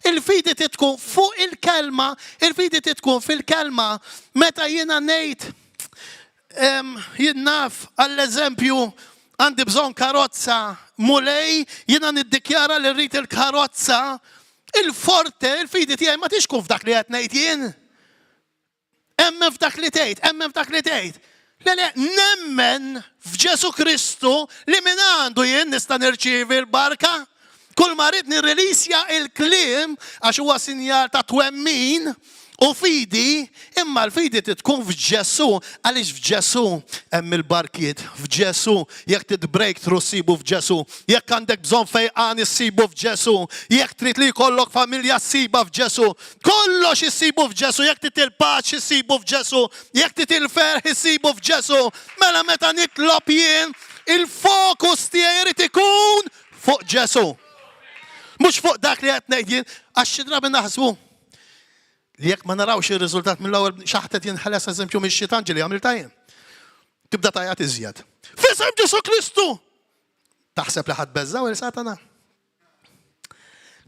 il-fidi trid tkun fuq il-kelma, il-fidi trid tkun fil-kelma. Meta jiena ngħid jien naf għall-eżempju għandi bżonn karozza, Mulej, jiena niddikjara li rrid il-karozza, il-forte, il-fidi tiegħi ma tix tkun f'dak li qed ngħid jien. Emmen f'dak li tgħid, emmen f'dak li tgħid. Le, le, nemmen f'Ġesu Kristu li minn għandu jien nista' nirċievi l-barka. Kull ma rrid nirrilisja il-kliem għax huwa sinjal ta' twemmin u fidi, imma l-fidi trid tkun f'Ġesu għaliex f'Ġesu hemm il-barkiet, f'Ġesu jekk trid breakthrough ssibu f'Ġesu, jekk għandek bżonn fejqan issibu f'Ġesu, jekk trid li jkollok familja ssibha f'Ġesu, Kollox issibu f'Ġesù, jekk trid il-paċi issibu f'Ġesù, jekk trid il-ferħ issibu f'Ġesù. Mela meta nitlob jien, il-fokus tiegħi jrid ikun fuq Ġesù. Mhux fuq dak li qed ngħid jien, għax xi drabi naħsbu li jekk ma narawx ir-riżultat mill-ewwel xi ħadd qed jinħeles eżempju mix-xitan ġieli għamiltha jien. Tibda tgħajjat iżjed. F'isem Ġesù Kristu! Taħseb li ħadd beżżaw il Satana?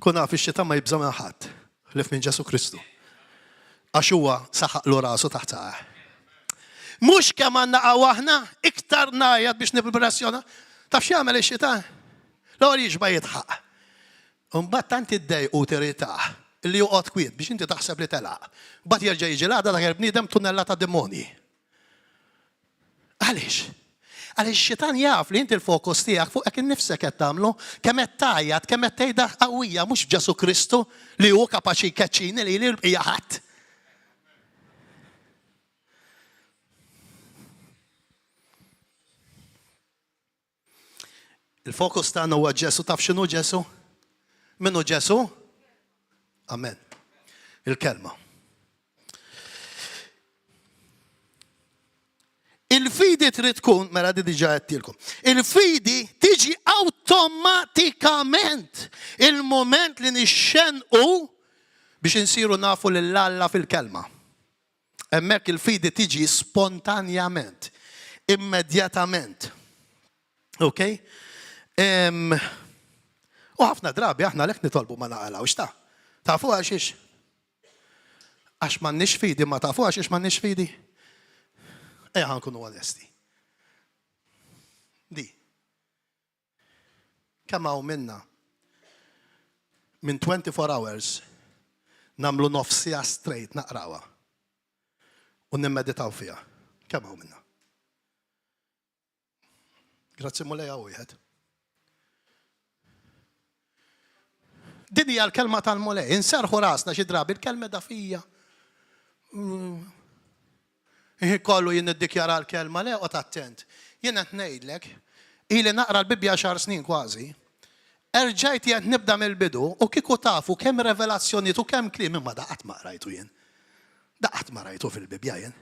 Kun naf ix-xitan ma jibża' minn ħadd ħlief minn Ġesù Kristu. Għax huwa saħaqlu rasu taħt saqajh. Mhux kemm għandna qawwa aħna, iktar ngħajjat biex nippressjona. Taf x'jagħmel ix-xitan? L-ewwel jixba' jidħaq. Imbagħad tant iddejqu u tirritah li joqgħod kwiet biex inti taħseb li telaq. Mbagħad jerġa' jiġi l-għada dak il-bniedem tunnellata demonji. Għaliex? Għaliex ix-xitan jaf li inti l-fokus tiegħek fuqek innifsek qed tagħmlu, kemm qed tgħajjat, kemm qed tgħidha qawwija mhux f'Ġesù Kristu li hu kapaċi jkeċċini lili u l-bqija ħadd. Il-fokus tagħna huwa Ġesù, taf x'inhu Ġesù? Min hu Ġesù? Amen. Il-kelma. Il-fidi trid tkun, mela di diġà għedtilkom, il-fidi tiġi awtomatikament il-mument li nixxennqu biex insiru nafu lil Alla fil-Kelma. Hemmhekk il-fidi tiġi spontanjament, immedjatament. Ok? U ħafna drabi aħna lek nitolbu ma naqalawx ta' Tafu għaxiex? Għax m'għandniex fidi, ma tafu għaxiex m'għandniex fidi? Ejja ħa nkunu onesti. Di. Kemm hawn minna minn 24 hours nagħmlu nofs siegħa straight naqrawha u nimmeditaw fiha. Kemm hawn minna? Grazzi Mulej hawn wieħed. Din hija l-kelma tal-Mulej. Inserħu rasna xi drabi l-kelma da fija. Mm. Kollu jien niddikjara l-kelma le qgħod attent. Jien qed ngħidlek, ili naqra l-Bibbja xar snin kważi. Erġajt jgħid nibda mill-bidu u kieku tafu kemm revelazzjonijiet u kemm kliem imma da qatt ma qrajtu jien. Da qatt ma rajtu fil-Bibbja jien.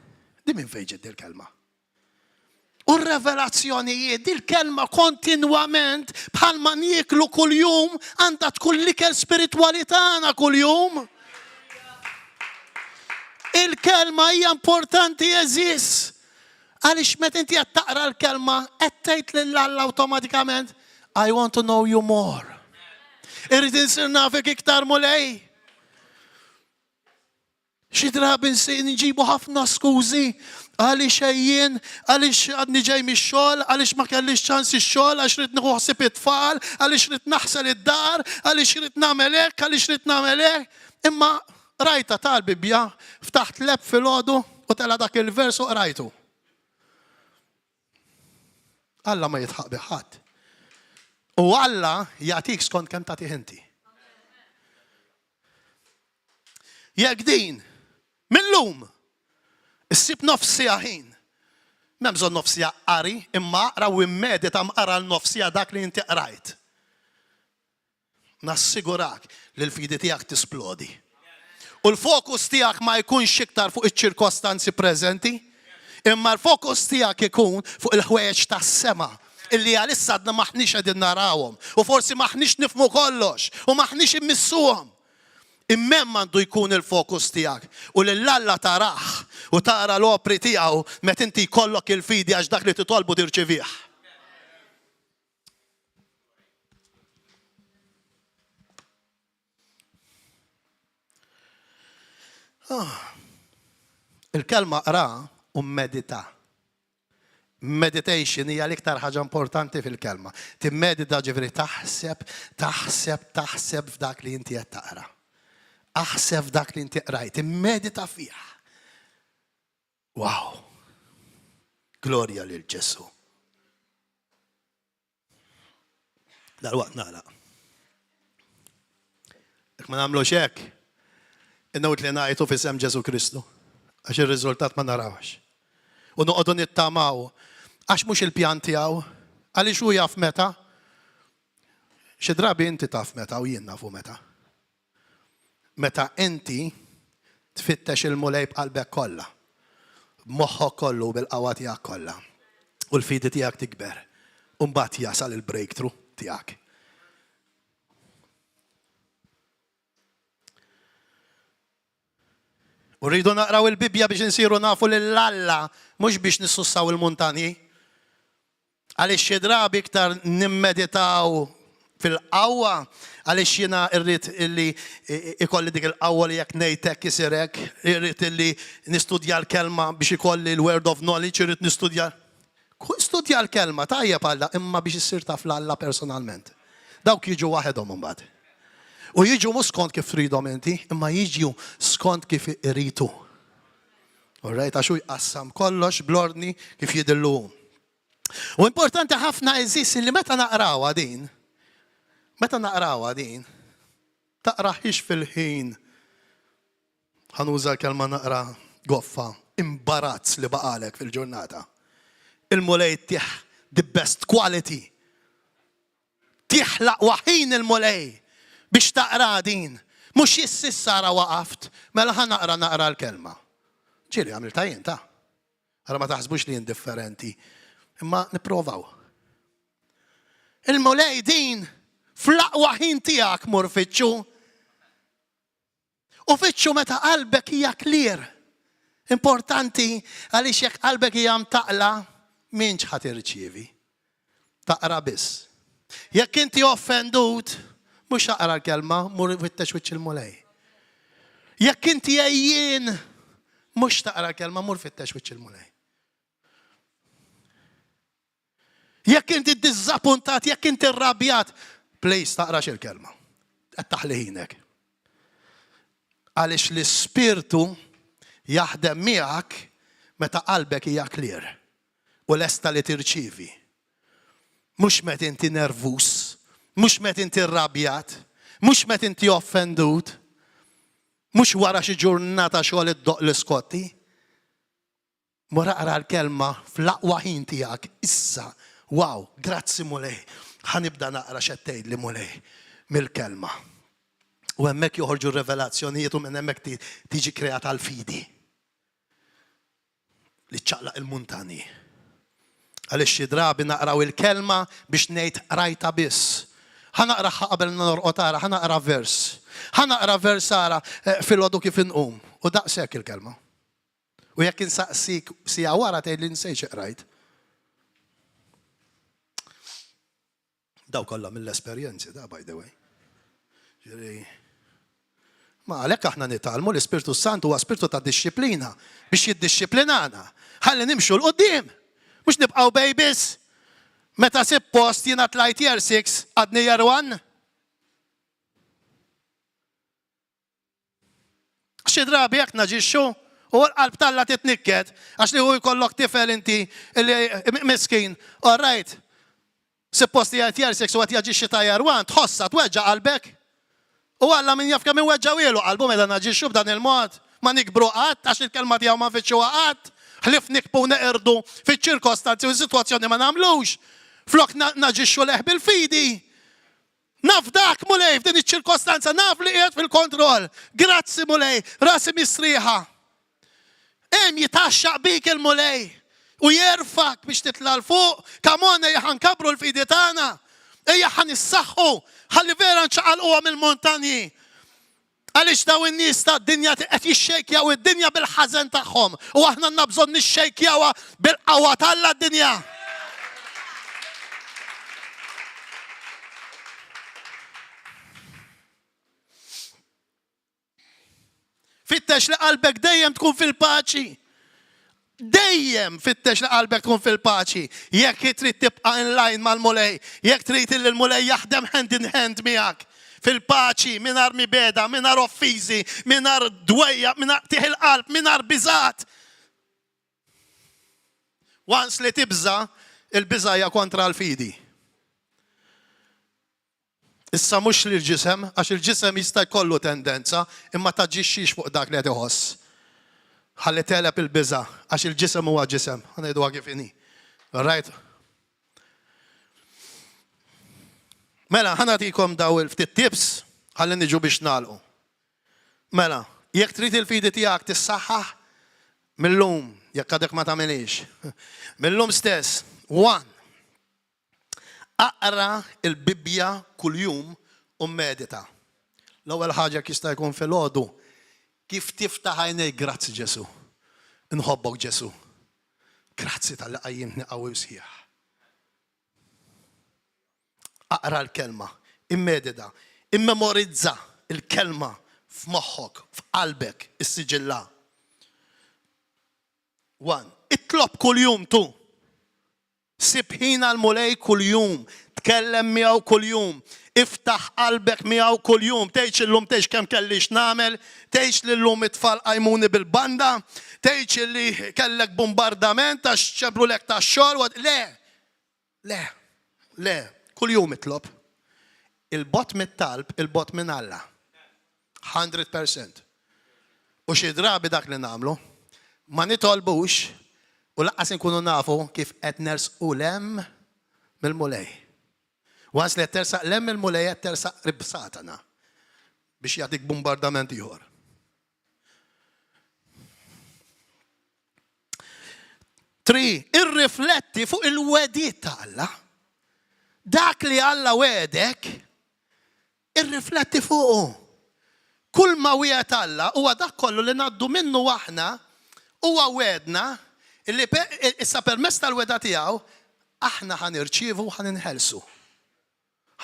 Di minn fejn ġiet il-kelma. U r-revelazzjonijiet, dil-kelma kontinwament bħalma nieklu kuljum għandha tkun l-ikel spiritwali tagħna kuljum. Il-kelma hija importanti eżis. Għaliex meta inti qed taqra l-kelma qed tgħid lil Alla awtomatikament I want to know you more. Irrid insir nafek iktar mulej. Xi drabi nġibu ħafna skużi għaliex għejjien, għaliex għadni ġej mix-xogħol, għaliex ma kellix ċans ix-xogħol, għax rrid nieħu ħsieb it-tfal, għaliex rrid naħsel id-dar, għaliex rrid nagħmel hekk, għaliex rrid nagħmel hekk. Imma rajta tal-Bibbja, ftaħt l-app filgħodu u tela' dak il-vers u qrajtu. Alla ma jitħaq bi ħadd. U Alla jagħtik skont kemm tagħtih inti. Jekk din, mil-lum, issib nofs siegħa ħin, m'hemm bżonn nofs siegħa qari, imma aqra u immedita mqar għal nofs siegħa dak li inti qrajt. Nassigurak li l-fidi tiegħek tisplodi. U l-fokus tiegħek ma jkunx iktar fuq iċ-ċirkostanzi preżenti, imma l-fokus tiegħek ikun fuq il-ħwejjeġ tas-sema illi għalissa għadna m'aħniex qegħdin narawhom u forsi m'aħniex nifhmu kollox u m'aħniex immissuhom. Imma hemm għandu jkun il-fokus tiegħek u lil Alla tarah u tara l-opri tiegħu meta inti jkollok il-fidi għax dak li titolbu tirċivih. Ah. Il-kelma qra u medita. Meditation hija l-iktar ħaġa importanti fil-kelma. Timmedita ġifieri taħseb, taħseb, taħseb f'dak li inti qed taqra. Aħseb f'dak li inti qrajt, immedita fih. Wow! Glorja lil Ġesu. Dalwaqt nagħlaq. Jekk ma nagħmlux hekk, inut li ngħajtu f'isem Ġesu Kristu, għax ir-riżultat ma narawx. U noqogħdu nittamaw għax mhux il-pjan tiegħu, għaliex hu jaf meta. Xi drabi inti taf meta u jien nafu meta. Meta inti tfittex il-Mulej b'qalbek kollha, b'moħħok kollu u bil-qawwa tiegħek kollha, u l-fidi tiegħek tikber, u mbagħad jasal il-breakthrough tiegħek. U rridu naqraw il-Bibbja biex insiru nafu lil Alla, mhux biex nissussaw il-muntanji. Għaliex xi drabi iktar nimmeditaw fil-qawwa, għaliex jiena rrid illi ikolli dik il-qawwa li jekk ngħid hekk isir hekk, irrid illi nistudja l-kelma biex ikolli l-word of knowledge, irrid nistudja. Studja l-kelma, tajjeb Alla, imma biex issir taf 'l Alla personalment. Dawk jiġu waħedhom imbagħad. U jiġu mhux skont kif tridhom inti, imma jiġu skont kif irid hu. All right, għax hu jqassam kollox bl-ordni kif jidhirlu hu. U importanti ħafna għeżież li meta naqrawha din, meta naqrawha din, taqraħiex fil-ħin ħa nuża l-kelma naqra goffa, imbarazz li baqalek fil-ġurnata. Il-Mulej tih the best quality Tih l-aqwa ħin il-Mulej biex taqra din. Mhux issa ara waqaft, mela ħa naqra naqra l-kelma. Ġieli għamiltha jien ta. Ara ma taħsbux li jien differenti, imma nipprovaw. Il-Mulej din fl-aqwa ħin tiegħek mur fittxu. U fittxu meta qalbek hija clear. Importanti għaliex jekk qalbek hija mtaqla, m'intx ħa tirċievi. Taqra biss. Jekk inti offendut, mhux taqra l-kelma, mur fittex wiċċ il-Mulej. Jekk inti għejjien, mhux taqra l-kelma, mur fittex wiċċ il-Mulej. Jekk inti ddiżappuntat, jekk inti rrabjat, please taqrax il-kelma. Qed taħli ħinek. Għaliex l-Ispirtu jaħdem miegħek meta qalbek hija clear u lesta li tirċievi. Mhux meta inti nervuż, mhux meta inti rrabjat, mhux meta inti offendut, mhux wara xi ġurnata xogħol iddoqq l-iskotti. Mur aqra l-kelma fl-aqwa ħin tiegħek issa. Wow, grazzi Mulej. Ħa nibda naqra x'qed tgħidli Mulej mill-kelma. U hemmhekk joħorġu r-revelazzjonijiet u minn hemmhekk tiġi kreata l-fidi li ċċaqlaq il-muntanji. Għaliex xi drabi naqraw il-kelma biex ngħid qrajtha biss. Ħa naqraha qabel norqod ara, ħa naqra vers. Ħa naqra vers ara eh, filgħodu kif inqum. U daqshekk il-kelma. U jekk insaqsik siegħa wara tgħidli nsejt xi qrajt. Daw kollha mill-esperjenzi da by the way. Ġifieri Ma għalhekk aħna nitgħallmu l-Ispirtu Santu huwa spirtu ta' dixxiplina biex jiddixxiplinana. Ħalli nimxu 'l quddiem. Mhux nibqgħu babies. Meta sib post jiena tlajt year 6 għadni year 1. Xi drabi hekk naġixxu u l-qalb t'Alla titnikket għax li hu jkollok tifel inti li miskin. All right. Suppost jgħid jersek u qed jaġixxi ta' jarwan, tħossha tweġġa' qalbek. U Alla min jaf kemm iweġġgħu qalbu meta naġixxu b'dan il-mod. Ma nikbru qatt għax il-kelma tiegħu ma nfittxuha qatt. Ħlief nikbu u neqirdu fiċ-ċirkostanzi u s-sitwazzjoni ma nagħmlux. Flok naġixxu leħ bil-fidi. Nafdak, Mulej, f'din iċ-ċirkostanza, naf li qiegħed fil-kontroll. Grazzi, Mulej, rasi mistrieħa. Hemm jitgħaxxaq bik il-Mulej u jerfak biex titla' 'l fuq. Come on, ejja ħa nkabbru l-fidi tagħna. Ejja ħa nissaħħu, ħalli vera nċaqalquha mill-montanji. Għaliex dawn in-nies tad-dinja qed jixxejkjaw id-dinja bil-ħażen tagħhom u aħna għandna bżonn nixxejkjawha bil-qawwa t'Alla d-dinja. Fittex li qalbek dejjem tkun fil-paċi. Dejjem fittex li qalbek tkun fil-paċi. Jekk trid tibqa' in line mal-Mulej, jekk trid li l-Mulej jaħdem hand in hand miegħek fil-paċi, mingħajr mibegħda, mingħajr offiżi, mingħajr dwejjaq, mingħajr qtigħ il-qalb, mingħajr biżgħat. Once li tibża', il-biża' hija kontra l-fidi. Issa mhux lill-ġisem, għax il-ġisem jista' jkollu tendenza, imma taġixxix fuq dak li qed iħoss. Ħalli tegħleb il-biża', għax il-ġisem huwa ġisem, ħa ngħiduha kif inhi. All right? Mela, ħa nagħtikom daw il-ftit tips ħalli niġu biex nagħlqu. Mela, jekk trid il-fidi tiegħek tissaħħaħ, mil-lum, jekk għadek ma tagħmilhiex, mil-lum stess, one, Aqra l-Bibbja kuljum u mmedita. L-ewwel ħaġa jekk jista' jkun filgħodu, kif tiftaħ għajnejk, Grazzi Ġesù. Inħobbok Ġesù. Grazzi talli qajjimtni qawwi u sħiħ. Aqra l-kelma, immedita, immemorizza l-kelma f'moħħok, f'qalbek, issiġillha. One. Itlob kuljum tu. Sib ħin għall-Mulej kuljum, tkellem miegħu kuljum, iftaħ qalbek miegħu kuljum, tgħidx illum tgħidx kemm kelli x'nagħmel, tgħidx li llum it-tfal qajmuni bil-banda, tgħidx li kellek bumbardament għax ċemplulek tax-xogħol, le! Le! Le! Kuljum itlob. Il-bogħod mit-talb, il-bogħod minn Alla. 100%. U xi drabi dak li nagħmlu, ma nitolbux u lanqas inkunu nafu kif qed nersqu 'l hemm mill-Mulej. Once li qed tersaq 'l hemm mill-Mulej qed tersaq qrib Satana biex jagħtik bombardament ieħor. 3, Irrifletti fuq il-wegħdiet ta' Alla. Dak li Alla wegħdek, irrifletti fuqu. Kull ma wiegħed Alla huwa dak kollu li ngħaddu minnu aħna, huwa wegħedna li issa permezz tal-wegħda tiegħu aħna ħa nirċievu u ħa ninħelsu.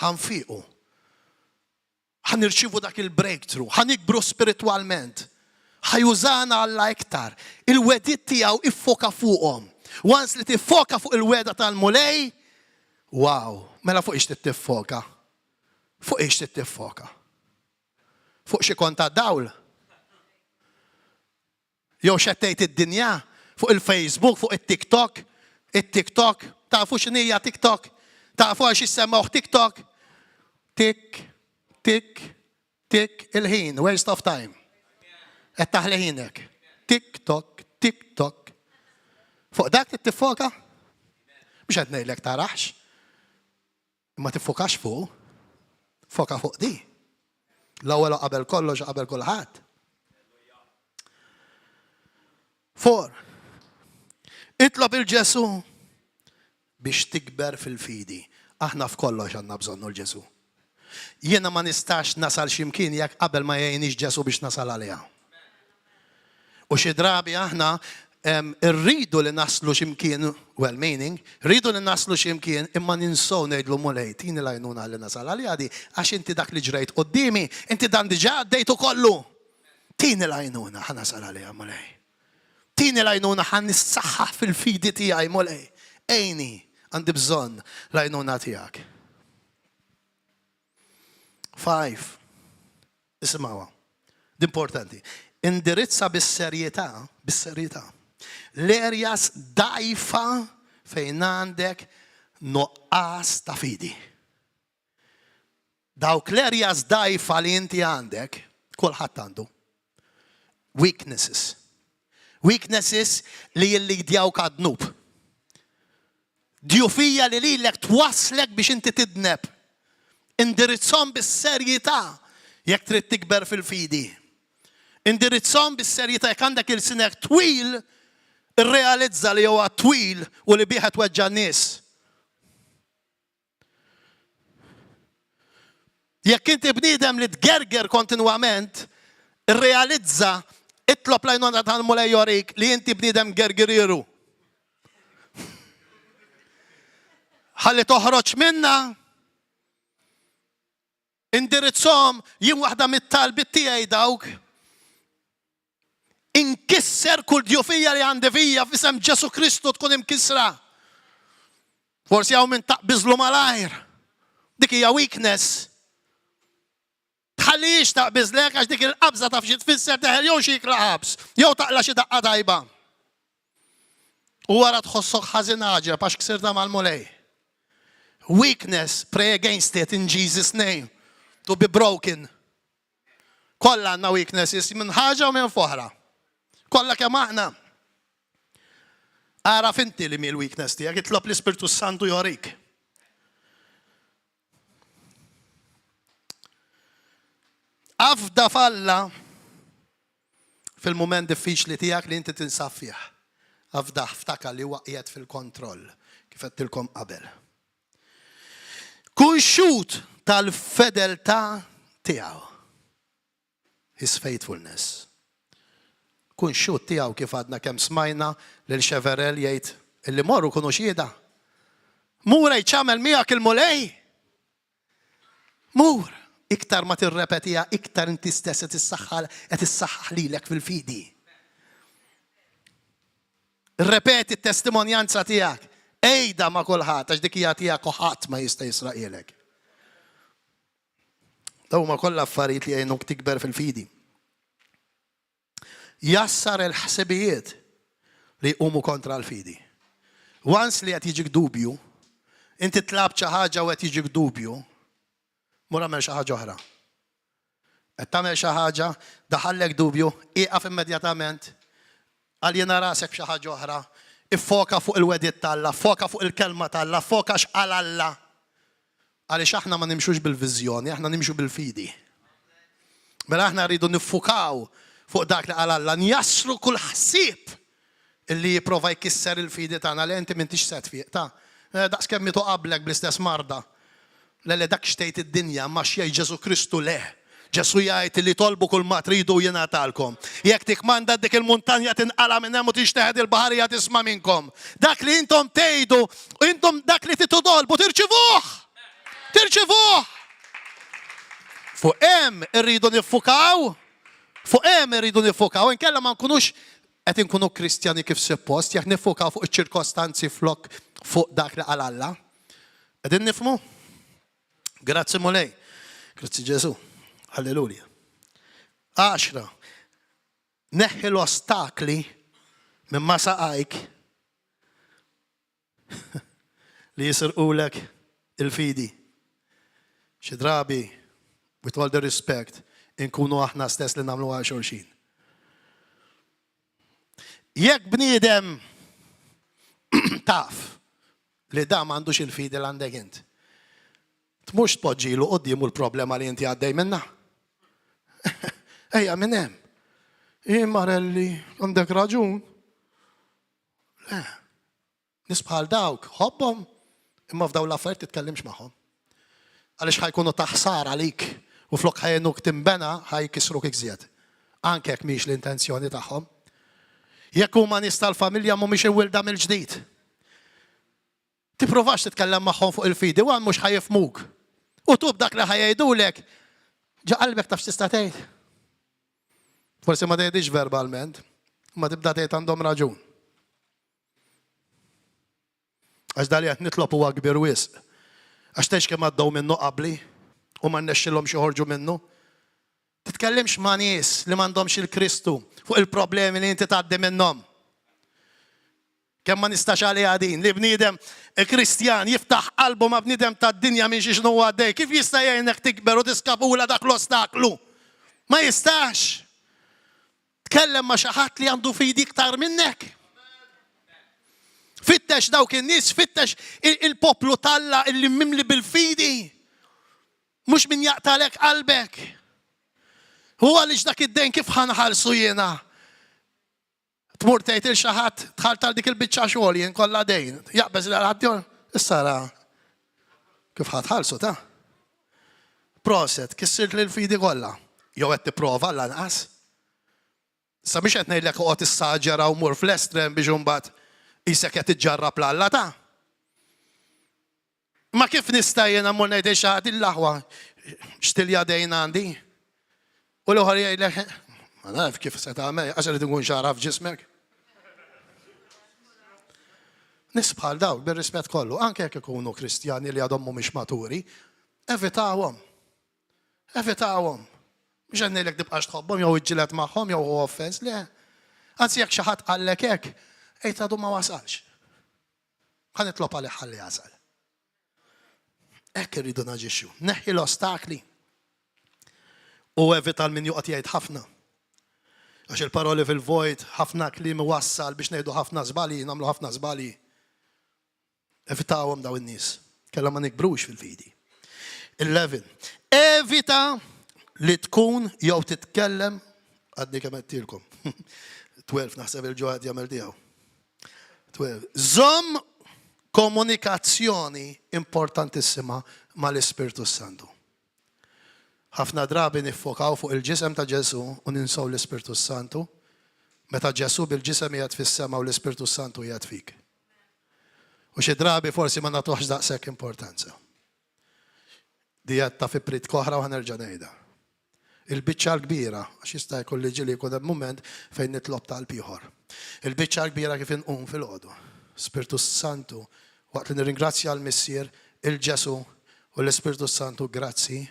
Ħa nfiqu. Ħa nirċievu dak il-breakthrough, ħa nikbru spiritwalment. Ħa jużana Alla iktar. Il-wegħdiet tiegħu iffoka fuqhom. Once li tiffoka fuq il-wegħda tal-Mulej, wow, mela fuq ix tiffoka? Fuq ix tiffoka? Fuq xi kont dawl? Jew x'qed tgħid id-dinja fuq il-Facebook, fuq it-TikTok? It-TikTok, tafu x'inhija TikTok? Tafu għal xi semmewh TikTok? Tik, tik, tik, il-ħin, waste of time. Qed taħli ħinek. TikTok, TikTok. Fuq dak trid tiffoka? Mhux qed ngħidlek tarax. Imma tiffokax fuq, foka fuq di. L-ewwel u qabel kollox u qabel kulħadd. For, itlob il-Ġesu biex tikber fil-fidi. Aħna f'kollox għandna bżonnu l-Ġesu. Jiena ma nistax nasal x'imkien jekk qabel ma jgħinix Ġesu biex nasal għaliha. U xi drabi aħna rridu li naslu xi mkien, well meaning, rridu li naslu xi mkien imma ninsew ngħidlu Mulej, tini l-għajnuna ħalli nasal għaliha di, għax inti dak li ġrejt quddiemi, inti dan diġà għaddejtu kollu. Tini l-għajnuna ħa nasal għaliha Mulej. Tini l-għajnuna ħa nissaħħaħ fil-fidi tiegħi Mulej. Għinni, għandi bżonn l-għajnuna tiegħek. 5. Isimgħuha. Din importanti. Indirizza bis-serjetà, bis-serjetà, l-areas dgħajfa fejn għandek nuqqas ta' fidi. Dawk l-areas dgħajfa li inti għandek, kulħadd għandu. Weaknesses. Weaknesses li jillidjawk għad-dnub. Djufija li lilek twasslek biex inti tidneb. Indirizzhom bis-serjetà jekk trid tikber fil-fidi. Indirizzhom bis-serjetà jekk għandek ilsinek twil, irrealizza li huwa twil u li bih qed tweġġa' n-nies. Jekk inti bniedem li tgerger kontinwament, irrealizza, itlob l-għajnuna tal-Mulej jorik li inti bniedem gergirieru. Ħalli toħroġ minna, indirizzhom jien waħda mit-talbiet tiegħi dawk. Inkisser kull djufija li għandi fija f'isem Ġesu Kristu tkun imkissra. Forsi hawn min taqbiżlu malajr. Dik hija weakness. Tħallihiex taqbiżlek għax dik il-qabża taf xi tfisser teħel jew xi ikla ħabs, jew taqla' xi daqqa tajba. U wara tħossok ħażin għaġeb għax ksirtha mal-Mulej. Weakness, pray against it in Jesus name to be broken. Kollha għandna weaknesses minn ħaġa u minn foħra. Kollha kemm aħna. Ara finti li mi l-weakness tiegħek, itlob l-Ispirtu Santu jorik. Afda f'Alla fil-mument diffiċli tiegħek li inti tinsab fih. Afdah ftakar li huwa qiegħed fil-kontroll kif għedtilkom qabel. Kun xhud tal-fedeltà tiegħu. His faithfulness. Kun xhud tiegħu kif għadna kemm smajna lil Cheverel jgħid illi morru kunu xhieda. Mur għid x'għamel miegħek il-Mulej. Mur! Iktar ma tirrepetiha, iktar inti stess qed issaħħal qed issaħħaħ lilek fil-fidi. Irrepeti t-testimonjanza tiegħek. Għidha ma' kulħadd għax dik hija tiegħek u ħadd ma jista' jisraqhielek. Dawn huma kollha affarijiet li jgħinuk tikber fil-fidi. Jassar il-ħsibijiet li jqumu kontra l-fidi. Once li qed jiġik dubju, inti tlabt xi ħaġa u qed jiġik dubju, mur agħmel xi ħaġa oħra. Qed tagħmel xi ħaġa, daħallek dubju, ieqaf immedjatament, aljena rasek b'xi ħaġa oħra, iffoka fuq il-wegħdiet t'Alla, ffoka fuq il-kelma t'Alla, ffoka x'qal Alla. Għaliex aħna ma nimxux bil-viżjoni, aħna nimxu bil-fidi. Mela aħna rridu niffukaw fuq dak li qal Alla, njassru kull ħsieb Illi jipprova jkisser il-fidi tagħna, le inti m'intix se tfiq, ta. Daqs kemm mietu qablek bl-istess marda. Le le dak x'tgħid id-dinja, imma x'jgħid Ġesù Kristu le. Ġesù jgħid li tolbu kull ma tridu u jingħatalkom. Jekk tikkmanda dik il-muntanja tinqala' minn hemm u tinxteħet il-baħar hija tisma' minnkom. Dak li intom tgħidu, intom dak li titolbu tirċivuh! Tirċivuh! Fuq hemm irridu niffukaw, fuq hemm irridu niffukaw, inkella ma nkunux qed inkunu Kristjani kif suppost jekk niffukaw fuq iċ-ċirkostanzi flok fuq dak li qal Alla. Qegħdin nifhmu? Grazzi Mulej. Grazzi Ġesu. Halleluja. Għaxra. Neħħi l-ostakli minn ma saqajk li jisirqulek il-fidi. Xi drabi, with all the respect, inkunu aħna stess li nagħmlu għal xulxin. Jekk bniedem taf li da m'għandux il-fidi l għandek int, tmux tpoġġilu quddiemu l-problema li inti għaddej minna. Ejja minn hemm. Marelli, għandek raġun. Le. Nies bħal dawk, ħobbhom, imma f'dawn l-affarijiet titkellimx magħhom. Għaliex ħa jkunu ta' ħsara għalik u flok ħa jgħinuk tinbena ħa jkissruk iżjed. Anke jekk mhix l-intenzjoni tagħhom. Jekk huma nies tal-familja mhumiex imwielda mill-ġdid. Tipprovax titkellem magħhom fuq il-fidi, u mhux ħa jifhmuk. U tub dak li ħa jgħidulek, ġo qalbek taf x'tista' tgħid. Forsi ma tgħidix verbalment, imma tibda tgħid għandhom raġun. Għax dali qed nitlob huwa kbir wisq. Għax tgħidx kemm għaddew minnu qabli u ma rnexxilhomx joħorġu minnu. Titkellimx ma' nies li m'għandhomx il-Kristu fuq il-problemi li inti tgħaddi minnhom. Kemm ma nistax għaliha din, li bniedem Kristjan jiftaħ qalbu ma' bniedem tad-dinja minn xiex huwa għaddej. Kif jista' jgħinek tikber u tiskapula dak l-ostaklu? Ma jistax. Tkellem ma' xi ħadd li għandu fidi iktar minnek. Fittex dawk in-nies, fittex il-poplu t'Alla illi mimli bil-fidi. Mhux min jaqtalek qalbek. U għaliex dak id-dejn kif ħa nħallsu jiena? Tmur tgħid il xi ħadd dħalt għal dik il-biċċa xogħol jien kollha dejn. Jaqbeż lil ħadd issa ra kif ħa tħallsu ta. Proset, kissirt lil fidi kollha. Jew qed tipprova l-anqas. Issa mhix qed ngħidlek oqgħod issaġera u mur fl-estrem biex imbagħad qisek qed iġġarrab l-Alla ta. Imma kif nista' jiena mmur ngħid lil xi ħadd l-aħwa x'tilja dejn għandi? U l-ieħor jgħidlek, ma naf kif se tagħmel, għax irid inkun xara f'ġismek. Nies bħal dawk, bir-rispett kollu, anke jekk ikunu Kristjani li għadhom mhumiex maturi, evitawhom. Evitawhom. Mhux qed ngħidlek tibqax tħobbhom jew iġġieled magħhom jew hu offense, le. Anzi jekk xi ħadd qallek hekk, għid għadu ma wasalx. Ħa nitlob għalih ħalli jasal. Hekk irridu naġixxu. Neħħi l-ostakli. U evita l-min joqgħod jgħid ħafna. Għax il-paroli fil-vojt, ħafna kliem iwassal biex ngħidu ħafna żbalji, nagħmlu ħafna żbalji. Evitawhom daw in-nies. Kella ma nikbrux fil-fidi. 11. Evita li tkun jew titkellem għadni kemm għedtilkom. 12 naħseb il-ġoħed jagħmel tiegħu. 12. Żomm komunikazzjoni importantissima mal-Ispirtu Santu. Ħafna drabi niffokaw fuq il-ġisem ta' Ġesù u ninsew l-Ispirtu Santu, meta Ġesù bil-ġisem qiegħed fis-sema u l-Ispirtu Santu qiegħed fik. U xi drabi forsi ma nagħtuhx daqshekk importanza. Di għedtha fi priedka oħra u ħa nerġa' ngħidha. Il-biċċa l-kbira, għax jista' jkun li ġieli jkun hemm mument fejn nitlob talb ieħor. Il-biċċa l-kbira kif inqum filgħodu. Spirtu Santu, waqt li nirringrazzja l-Missier, il-Ġesù u l-Ispirtu Santu, grazzi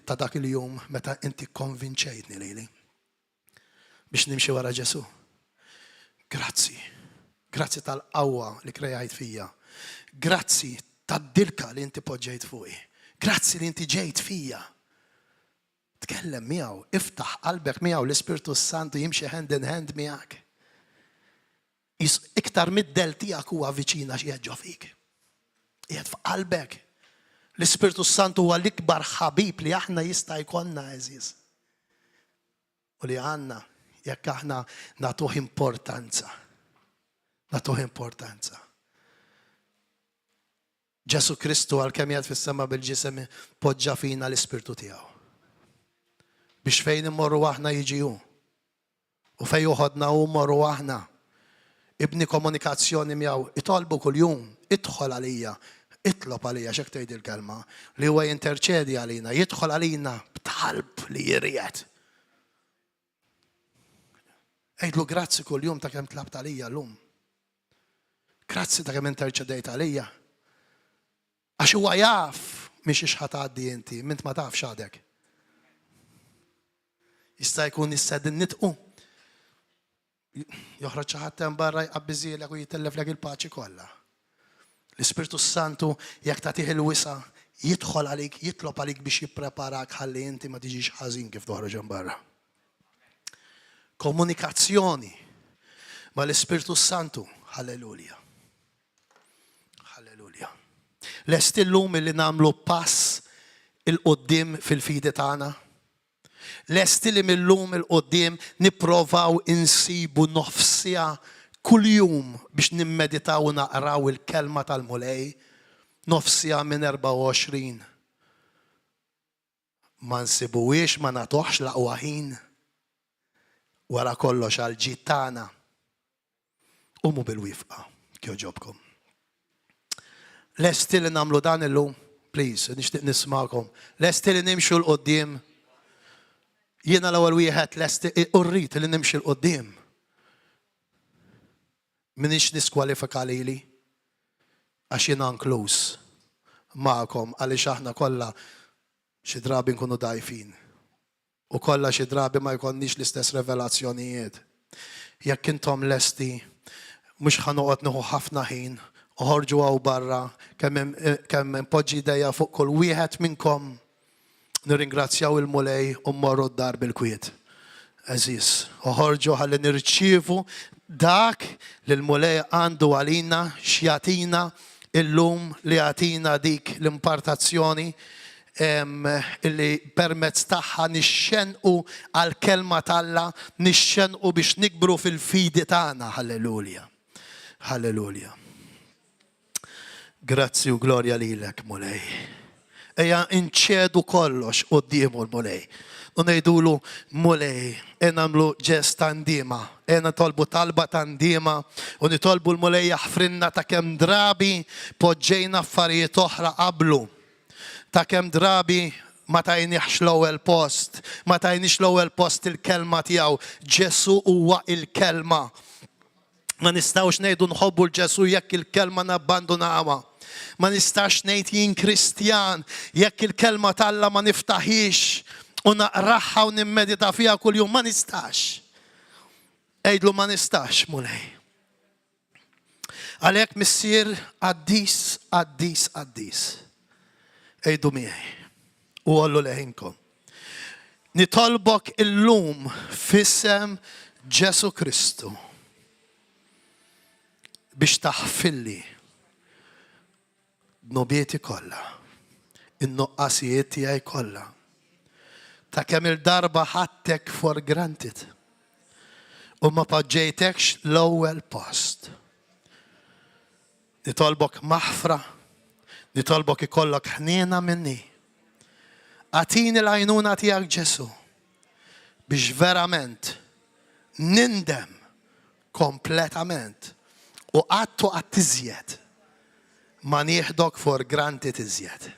ta' dak il-jum meta inti kkonvinċejtni lili biex nimxi wara Ġesù. Grazzi. Grazzi tal-qawwa li krejajt fija. Grazzi tad-dilka li inti poġġejt fuqi. Grazzi li inti ġejt fija. Tkellem miegħu, iftaħ qalbek miegħu, l-Ispirtu Santu jimxi hand in hand miegħek. Iktar mid-del tiegħek huwa viċin għax qiegħed ġo fik. Qiegħed f'qalbek. L-Ispirtu Santu huwa l-ikbar ħabib li aħna jista' jkollna għeżież. U li għandna jekk aħna nagħtuh importanza. Nagħtuh importanza. Ġesù Kristu għalkemm qiegħed fis-sema bil-ġisem poġġa fina l-Ispirtu tiegħu. Biex fejn immorru aħna jiġi hu. U fejn joħodna hu mmorru aħna. Ibni komunikazzjoni miegħu, itolbu kuljum, idħol għalija, itlob għalija x'hekk tgħid il-kelma, li huwa jinterċedi għalina, jidħol għalina b'talb li jirriegħed. Għidlu grazzi kuljum ta' kemm tlabt għalija llum. Grazzi ta' kemm interċedejt għalija. Għax huwa jaf minn xiex ħa tgħaddi inti, mint ma tafx għadek. Jista' jkun issa din nitqu. Joħroġ xi ħadd hemm barra jqabbiżielek u jitelleflek il-paċi kollha. L-Ispirtu s-Santu jekk tagħtih il-wisa' jidħol għalik, jitlob għalik biex jippreparak ħalli inti ma tiġix ħażin kif toħroġ hemm barra. Komunikazzjoni mal-Ispirtu s-Santu. Halleluja. Halleluja. Lesti llum li nagħmlu pass 'il quddiem fil-fidi tagħna? Lesti li mil-lum 'il quddiem nipprovaw insibu nofs siegħa kuljum biex nimmeditaw u naqraw il-Kelma tal-Mulej? Nofs siegħa minn 24. Ma nsibuhiex, ma nagħtuhx l-aqwa ħin. Wara kollox għall-ġid tagħna. Qumu bil-wifqa, kjoġobkom. Lesti li nagħmlu dan illum? Please, nixtieq nismakom. Lesti li nimxu 'l quddiem? Jiena l-ewwel wieħed lesti u rrid li nimxi 'l quddiem. M'iniex niskwalifika lili għax jiena inkluż magħkom għaliex aħna kollha xi drabi nkunu dgħajfin. U kollha xi drabi ma jkollniex l-istess revelazzjonijiet. Jekk intom lesti, mhux ħa noqgħod nieħu ħafna ħin, oħorġu hawn barra kemm kemm inpoġġi idejja fuq kull wieħed minnkom, nirringrazzjaw il-Mulej u mmorru d-dar bil-kwiet. Għeżież, oħorġu ħalli nirċievu dak li l-Mulej għandu għalina x'jagħtina illum li jagħtina dik l-impartazzjoni illi permezz tagħha nixxennqu għall-Kelma t'Alla, nixxennqu biex nikbru fil-fidi tagħna. Hallelujah. Hallelujah. Grazzi u glorja lilek, Mulej. Ejja nċedu kollox quddiemu l-Mulej. U ngħidulu, Mulej, ejja nagħmlu ġest ta' ndiema, ejja nitolbu talba ta' ndiema u nitolbu l-Mulej jaħfrilna ta' kemm drabi poġġejna affarijiet oħra qablu. Ta' kemm drabi ma tajniehx l-ewwel post, ma tajniex l-ewwel post il-kelma tiegħu. Ġesù huwa il-kelma. Ma nistgħux ngħidu nħobbu 'l Ġesù jekk il-kelma nabbandunawha. Ma nistax ngħid jien Kristjan jekk il-kelma t'Alla ma niftaħhiex u naqraha u nimmedita fiha kuljum. Ma nistax. Għidlu ma nistax, Mulej. Għalhekk Missier qaddis, qaddis, qaddis. Għidu miegħi u għollu leħinkom. Nitolbok illum f'isem Ġesù Kristu biex taħfilli dnubieti kollha, in-nuqqasijiet tiegħi kollha, ta' kemm il-darba ħadtek for granted u ma poġġejtekx l-ewwel post. Nitolbok maħfra, nitolbok ikollok ħniena minni. Agħtini l-għajnuna tiegħek Ġesù biex verament nindem kompletament u qatt u qatt iżjed ma nieħdok for granted iżjed.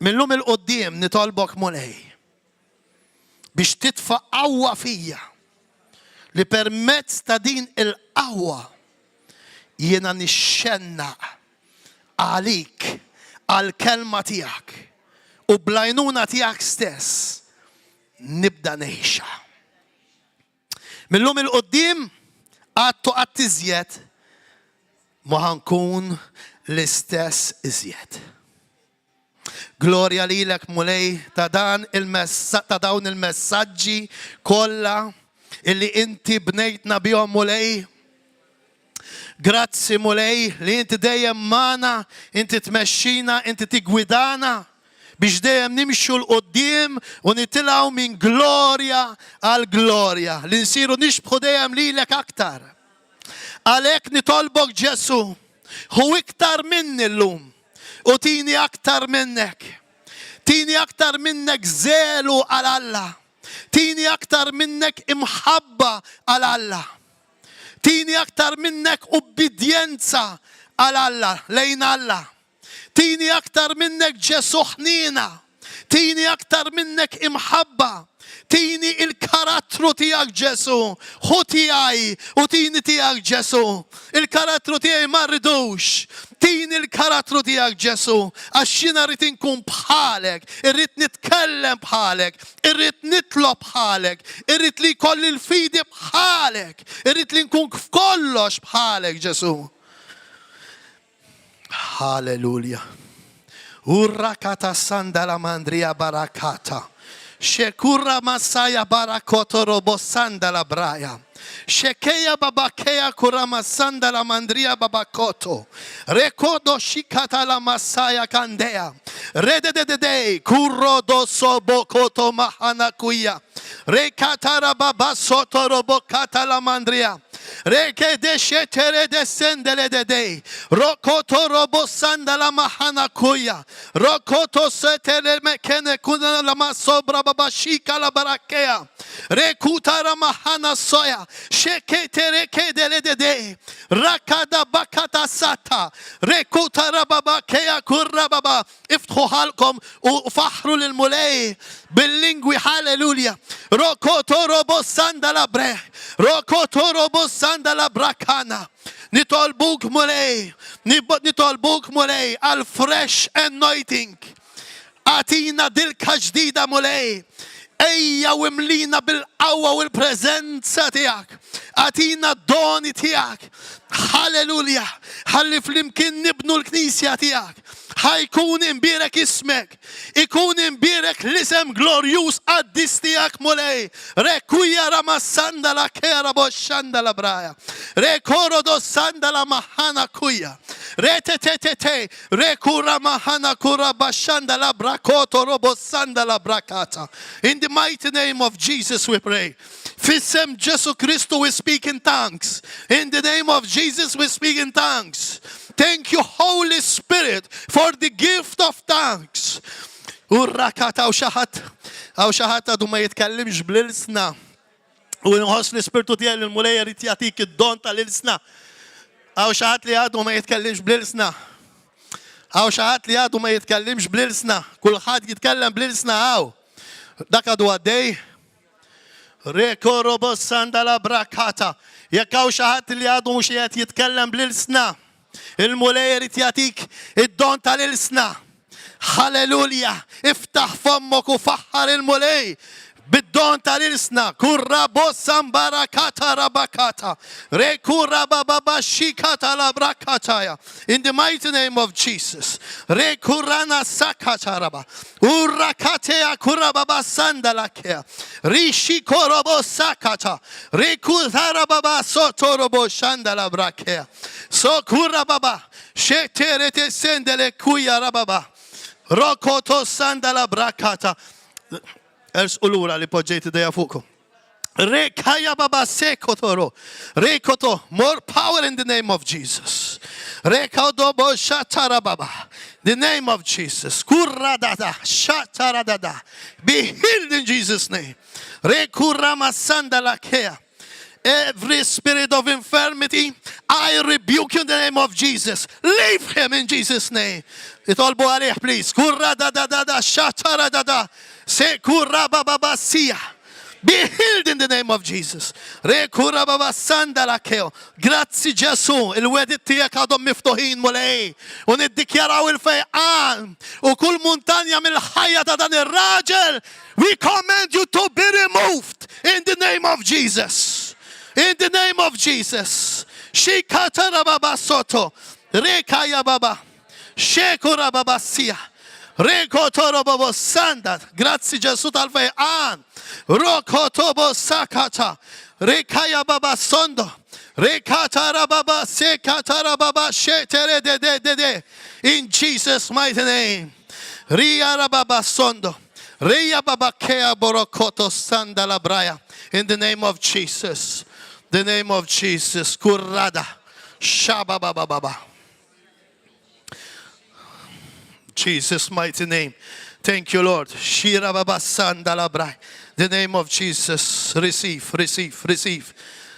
Mil-lum 'il quddiem nitolbok Mulej biex titfa' qawwa fija li permezz ta' din il-qawwa jiena nixxennaq għalik, għall-kelma tiegħek u bl-għajnuna tiegħek stess nibda ngħixha. Mil-lum 'il quddiem qatt u qatt iżjed ma ħa nkun l-istess iżjed. Glorja lilek Mulej ta' dan ta' dawn il-messaġġi kollha illi inti bnejtna bihom Mulej. Grazzi Mulej li inti dejjem magħna, inti tmexxina, inti tiggwidana biex dejjem nimxu 'l quddiem u nitilgħu minn glorja għal glorja, li nsiru nixbħu dejjem lilek aktar. Għalhekk nitolbok Ġesù, ħu iktar minni llum u tini aktar minnek. Tini aktar minnek żelu għal Alla. Tini aktar minnek imħabba għal Alla. Tini aktar minnek ubbidjenza għal Alla, lejn Alla. Tini aktar minnek Ġesù ħniena. Tini aktar minnek imħabba. Tini il-karattru tiegħek Ġesù. Ħu tiegħi u tini tiegħek Ġesù. Il-karattru tiegħi ma rridux. Tini l-karattru tiegħek Ġesù. Għax jiena rrid inkun bħalek, irrid nitkellem bħalek, irrid nitlob bħalek, irrid li jkolli l-fidi bħalek, irrid li nkun f'kollox bħalek Ġesù. Hallelujah. Urrakata sandala mandria barakata. Shekura masaya barakoto robo sandala braya. Shekeya babakeya kurama sandala mandria babakoto. Rekodo shikata la masaya kandea. Redededede kurodo sobokoto mahana kuya. Rekatara baba soto robo kata la mandria. Reke de shetere de sendele de de. Rokoto robo sandala mahana kuya. Rokoto setere mekene kuna la masobra baba shika la barakea. Rekutara mahana soya. Shekete reke dele de de. Rakada bakata sata. Rekutara baba kea kurra baba. Iftħu ħalqkom u faħħru lill-Mulej bil-lingwi hallelujah. Rokoto robo sandala bre. Rokoto robo sandala brakana. Nitolbuk Mulej, nitolbuk Mulej għal fresh anointing. Agħtina dilka ġdida Mulej. Ejja u imlina bil-qawwa u l-preżenza tiegħek. Agħtina d-doni tiegħek. Halleluja! Ħalli flimkien nibnu l-knisja tiegħek. Ħa jkun imbierek ismek. Ikun imbierek l-isem glorjuż qaddis tiegħek Mulej. Rekuja ramassanda la kera boxxanda la braja. Rekoro dossanda la mahana kuja. Rete te te te. Rekura mahana kura bashanda la brakoto robosanda la brakata. In the mighty name of Jesus we pray. F'isem Ġesù Kristu we speak in tongues. In the name of Jesus we speak in tongues. Thank you Holy Spirit for the gift of tongues. Urrakata hawn xi ħadd hawn xi ħadd għadu ma jitkellimx bl-ilsna. U nħoss l-ispirtu tiegħi li l-Mulej irid jagħtik id-don tal-ilsna. Hawn xi ħadd li għadu ma jitkellimx bl-ilsna. Hawn xi ħadd li għadu ma jitkellimx bl-ilsna. Kulħadd jitkellem bl-ilsna hawn. Dak għadu għaddej. Rekorobossandala brakata. Jekk hawn xi ħadd li għadu mhux qiegħed jitkellem bl-ilsna, il-Mulej irid jagħtik id-don tal-ilsna. Halleluja! Iftaħ fommok u faħħar il-Mulej bid-don tal-ilsna. Kurra bossam barakata rabakata. Rekura bababa shikata la brakataya. In the mighty name of Jesus. Rekurana sakata raba. Urrakatea kurababa sandalakea. Rishi korobo sakata. Rekutarababa sotorobo shandalabrakea. So kurababa. Sheterete sendele kuya rababa. Rokoto sandala brakata. Ersqu lura li poġġejt idejja fuqkom. Rekaya baba sekotoro. Rekoto. More power in the name of Jesus. Rekodobo shatara baba. The name of Jesus. Kurradada. Shataradada. Be healed in Jesus' name. Rekurama sandalakea. Every spirit of infirmity, I rebuke you in the name of Jesus. Leave him in Jesus' name. Itolbu għalih, please. Kurradadadada. Shataradada. Sekurabababa Be healed in the name of Jesus. Rekurababa sandalakeo. Grazzi Ġesù, il-wegħdiet tiegħek għadhom miftuħin Mulej. U niddikjaraw il-fejqan u kull muntanja mill-ħajja ta' dan ir-raġel. We command you to be removed in the name of Jesus. In the name of Jesus. Shikatarababa soto. Rekaya baba. Shekurababa sia. Rekotorobobo sanda. Grazzi Ġesù tal-fejqan. Rokotobo sakata. Rekaya baba sondo. Rekatarababa sekatarababa shetere de de de de. In Jesus' mighty name. Riarababa sondo. Ria baba kea borokoto sanda la braya. In the name of Jesus. The name of Jesus. Kurrada. Shababababa. Jesus mighty name. Thank you, Lord. Shira baba sandalabra. The name of Jesus. Receive, receive, receive.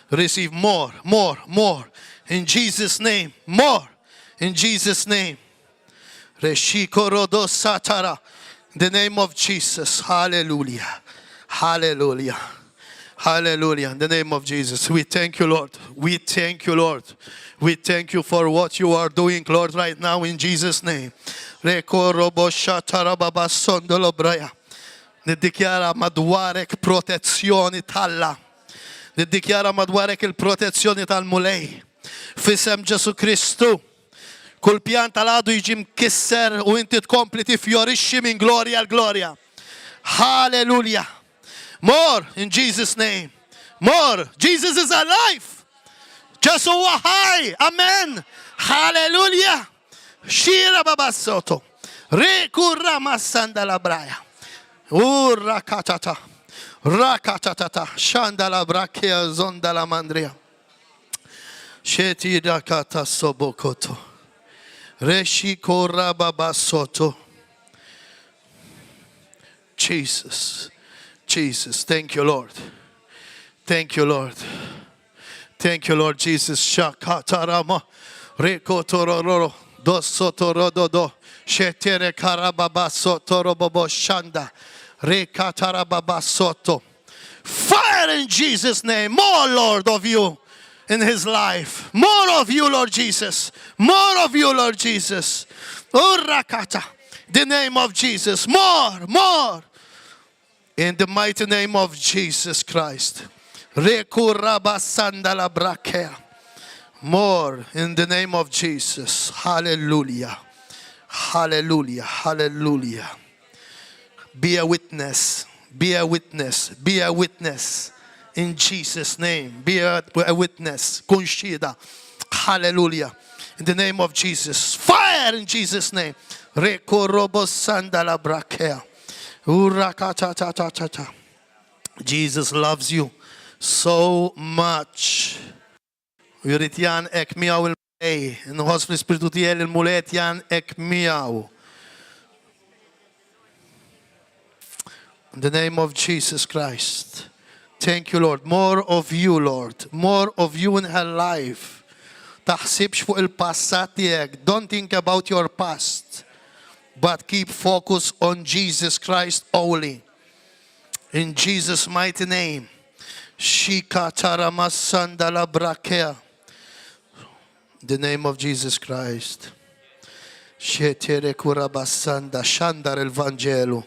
Receive more, more, more. In Jesus' name. More. In Jesus' name. Reshikorodo satara. The name of Jesus. Hallelujah. Hallelujah. Hallelujah. In the name of Jesus. We thank you, Lord. We thank you, Lord. We thank you for what you are doing, Lord, right now in Jesus' name. Rekorobo shatara baba sondolo braya. Niddikjara madwarek protezzjoni t'Alla. Niddikjara madwarek il-protezzjoni tal-Mulej. F'isem Ġesù Kristu. Kull pjan tal-għadu jiġi mkisser u inti tkompli tifjorixxi minn glorja għal glorja. Hallelujah. More in Jesus name. More. Jesus is alive. Ġesu huwa ħaj. Amen. Hallelujah. Xira babassoto. Rekurra massanda la braja. Urra katata. Rakatatata. Xanda la brakia zonda la mandria. Xeti rakata sobokoto. Reshi korra babasoto. Jesus. Jesus. Thank you, Lord. Thank you, Lord. Thank you, Lord Jesus. Shakatarama. Rekotororo. Dosotorododo. Shetere karababa sotorobobo shanda. Rekatarababa soto. Fire in Jesus' name. More, Lord, of you in his life. More of you, Lord Jesus. More of you, Lord Jesus. Urakata. The name of Jesus. More, more. In the mighty name of Jesus Christ. Rekurabasandala brakea. More in the name of Jesus. Hallelujah. Hallelujah. Hallelujah. Be a witness. Be a witness. Be a witness. In Jesus' name. Be a, a witness. Kun xhieda. Hallelujah. In the name of Jesus. Fire in Jesus' name. Rekorobo sandala brakea. Urakatatatata. Jesus loves you so much. U jrid jgħannqek miegħu il-Mulej. Inħoss fl-ispirtu tiegħi li l-Mulej qed jgħannqek miegħu. In the name of Jesus Christ. Thank you, Lord. More of you, Lord. More of you in her life. Taħsibx fuq il-passat tiegħek. Don't think about your past. But keep focus on Jesus Christ only. In Jesus' mighty name. Shika taramasandala brakea. The name of Jesus Christ. Xetere kurabasanda xandar il-Vanġelu.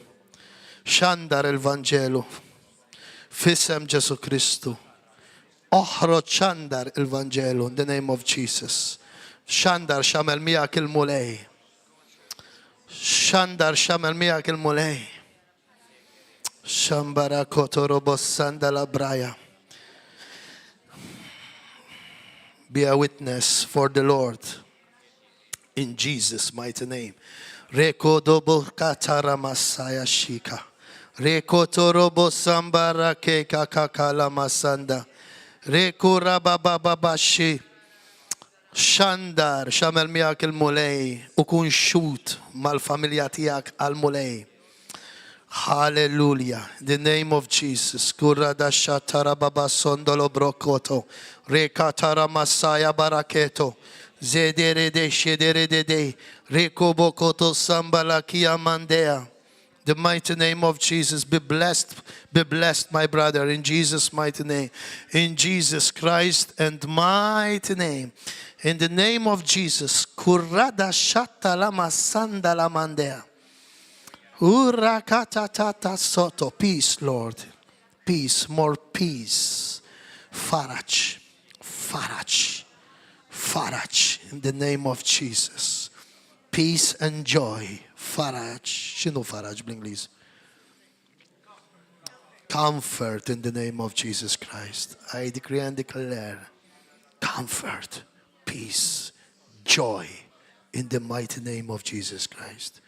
Xandar il-Vanġelu. F'isem Ġesù Kristu. Oħroġ xandar il-Vanġelu in the name of Jesus. Xandar x'għamel miegħek il-Mulej. Xandar x'għamel miegħek il-Mulej. Xambara kotoro bossanda la braja. Be a witness for the Lord. In Jesus' mighty name. Rekodobo katara masaya shika. Rekotorobo sambara ke kakakala masanda. Rekurabababa shi. Xandar x'għamel miegħek il-Mulej u kun xhud mal-familja tiegħek għall-Mulej. Hallelujah. The name of Jesus. Kurradasha tarababa sondolo brokoto. Rekatara masaya baraketo. Zederede shederede. Rekobokoto sambalakia mandea. The mighty name of Jesus. Be blessed, be blessed, my brother, in Jesus' mighty name. In Jesus Christ and mighty name. In the name of Jesus. Kurada shatta lama sanda mandea. Urakata soto. Peace, Lord. Peace, more peace. Faraj. Faraj. Faraj. In the name of Jesus. Peace and joy. Faraj. X'inhu faraj bl-Ingliż? Comfort in the name of Jesus Christ. I decree and declare comfort, peace, joy in the mighty name of Jesus Christ.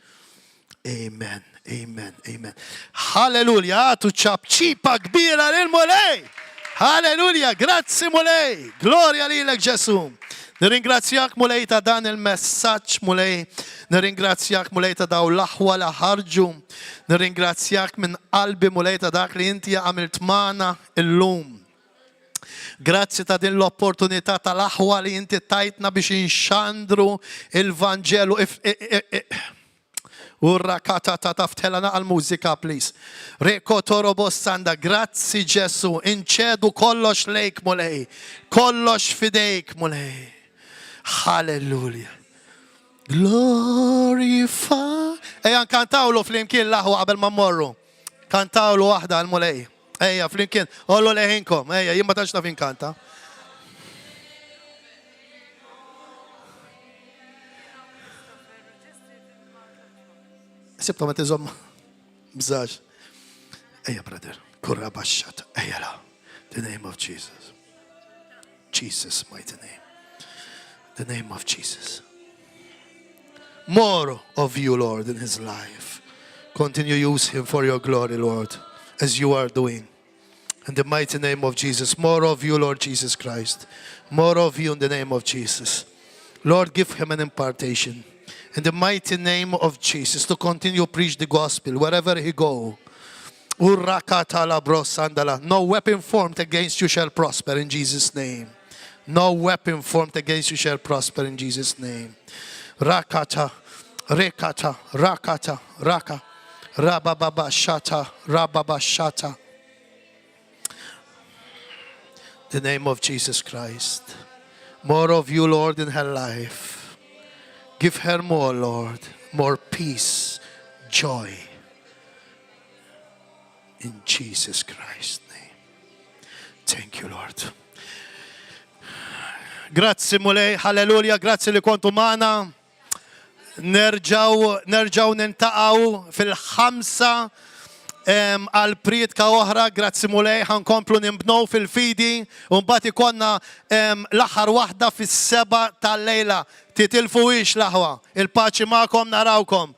Amen, amen, amen. Hallelujah, agħtu ċapċipa kbira lil Mulej. Halleluja, grazzi Mulej, glorja lilek Ġesu. Nirringrazzjak Mulej ta' dan il-messaġġ Mulej, nirringrazzjak Mulej ta' daw l-aħwa li ħarġu, nirringrazzjak minn qalbi Mulej ta' dak li inti għamilt magħna illum. Grazzi ta' din l-opportunità tal-aħwa li inti tajtna biex inxandru il-Vanġelu. Urra kata ta taftela naqal mużika please. Reko torobo sanda, grazzi Ġesu, inċedu kollox lejk Mulej, kollox fidejk Mulej. Halleluja. Glorify. Ejja nkantawlu flimkien l-aħwa qabel ma mmorru. Kantawlu waħda għal-Mulej. Ejja flimkien, għollu leħinkom. Ejja, jien ma tantx naf inkanta. Sibtom qed iżomm bżax. Ejja, brother, kurra baxxat. Ejja la. The name of Jesus. Jesus mighty name. The name of Jesus. More of you, Lord, in his life. Continue use him for your glory, Lord, as you are doing. In the mighty name of Jesus. More of you, Lord Jesus Christ. More of you in the name of Jesus. Lord, give him an impartation. In the mighty name of Jesus, to continue preach the gospel wherever he go. No weapon formed against you shall prosper in Jesus' name. No weapon formed against you shall prosper in Jesus' name. Rakata, rekata, rakata, raka, rabababa shata, rababa shata. The name of Jesus Christ. More of you, Lord, in her life. Give her more, Lord, more peace, joy. In Jesus Christ's name. Thank you, Lord. Grazzi Mulej, halleluja, grazzi li kontu magħna. Nerġaw, nerġaw niltaqgħu fil-5 għal priedka oħra, grazzi Mulej, ħa nkomplu ninbnew fil-fidi, u mbagħad ikollna l-aħħar waħda fis-7 tal-lejla. Titilfuhiex l-aħwa. Il-paċi magħkom, narawkom.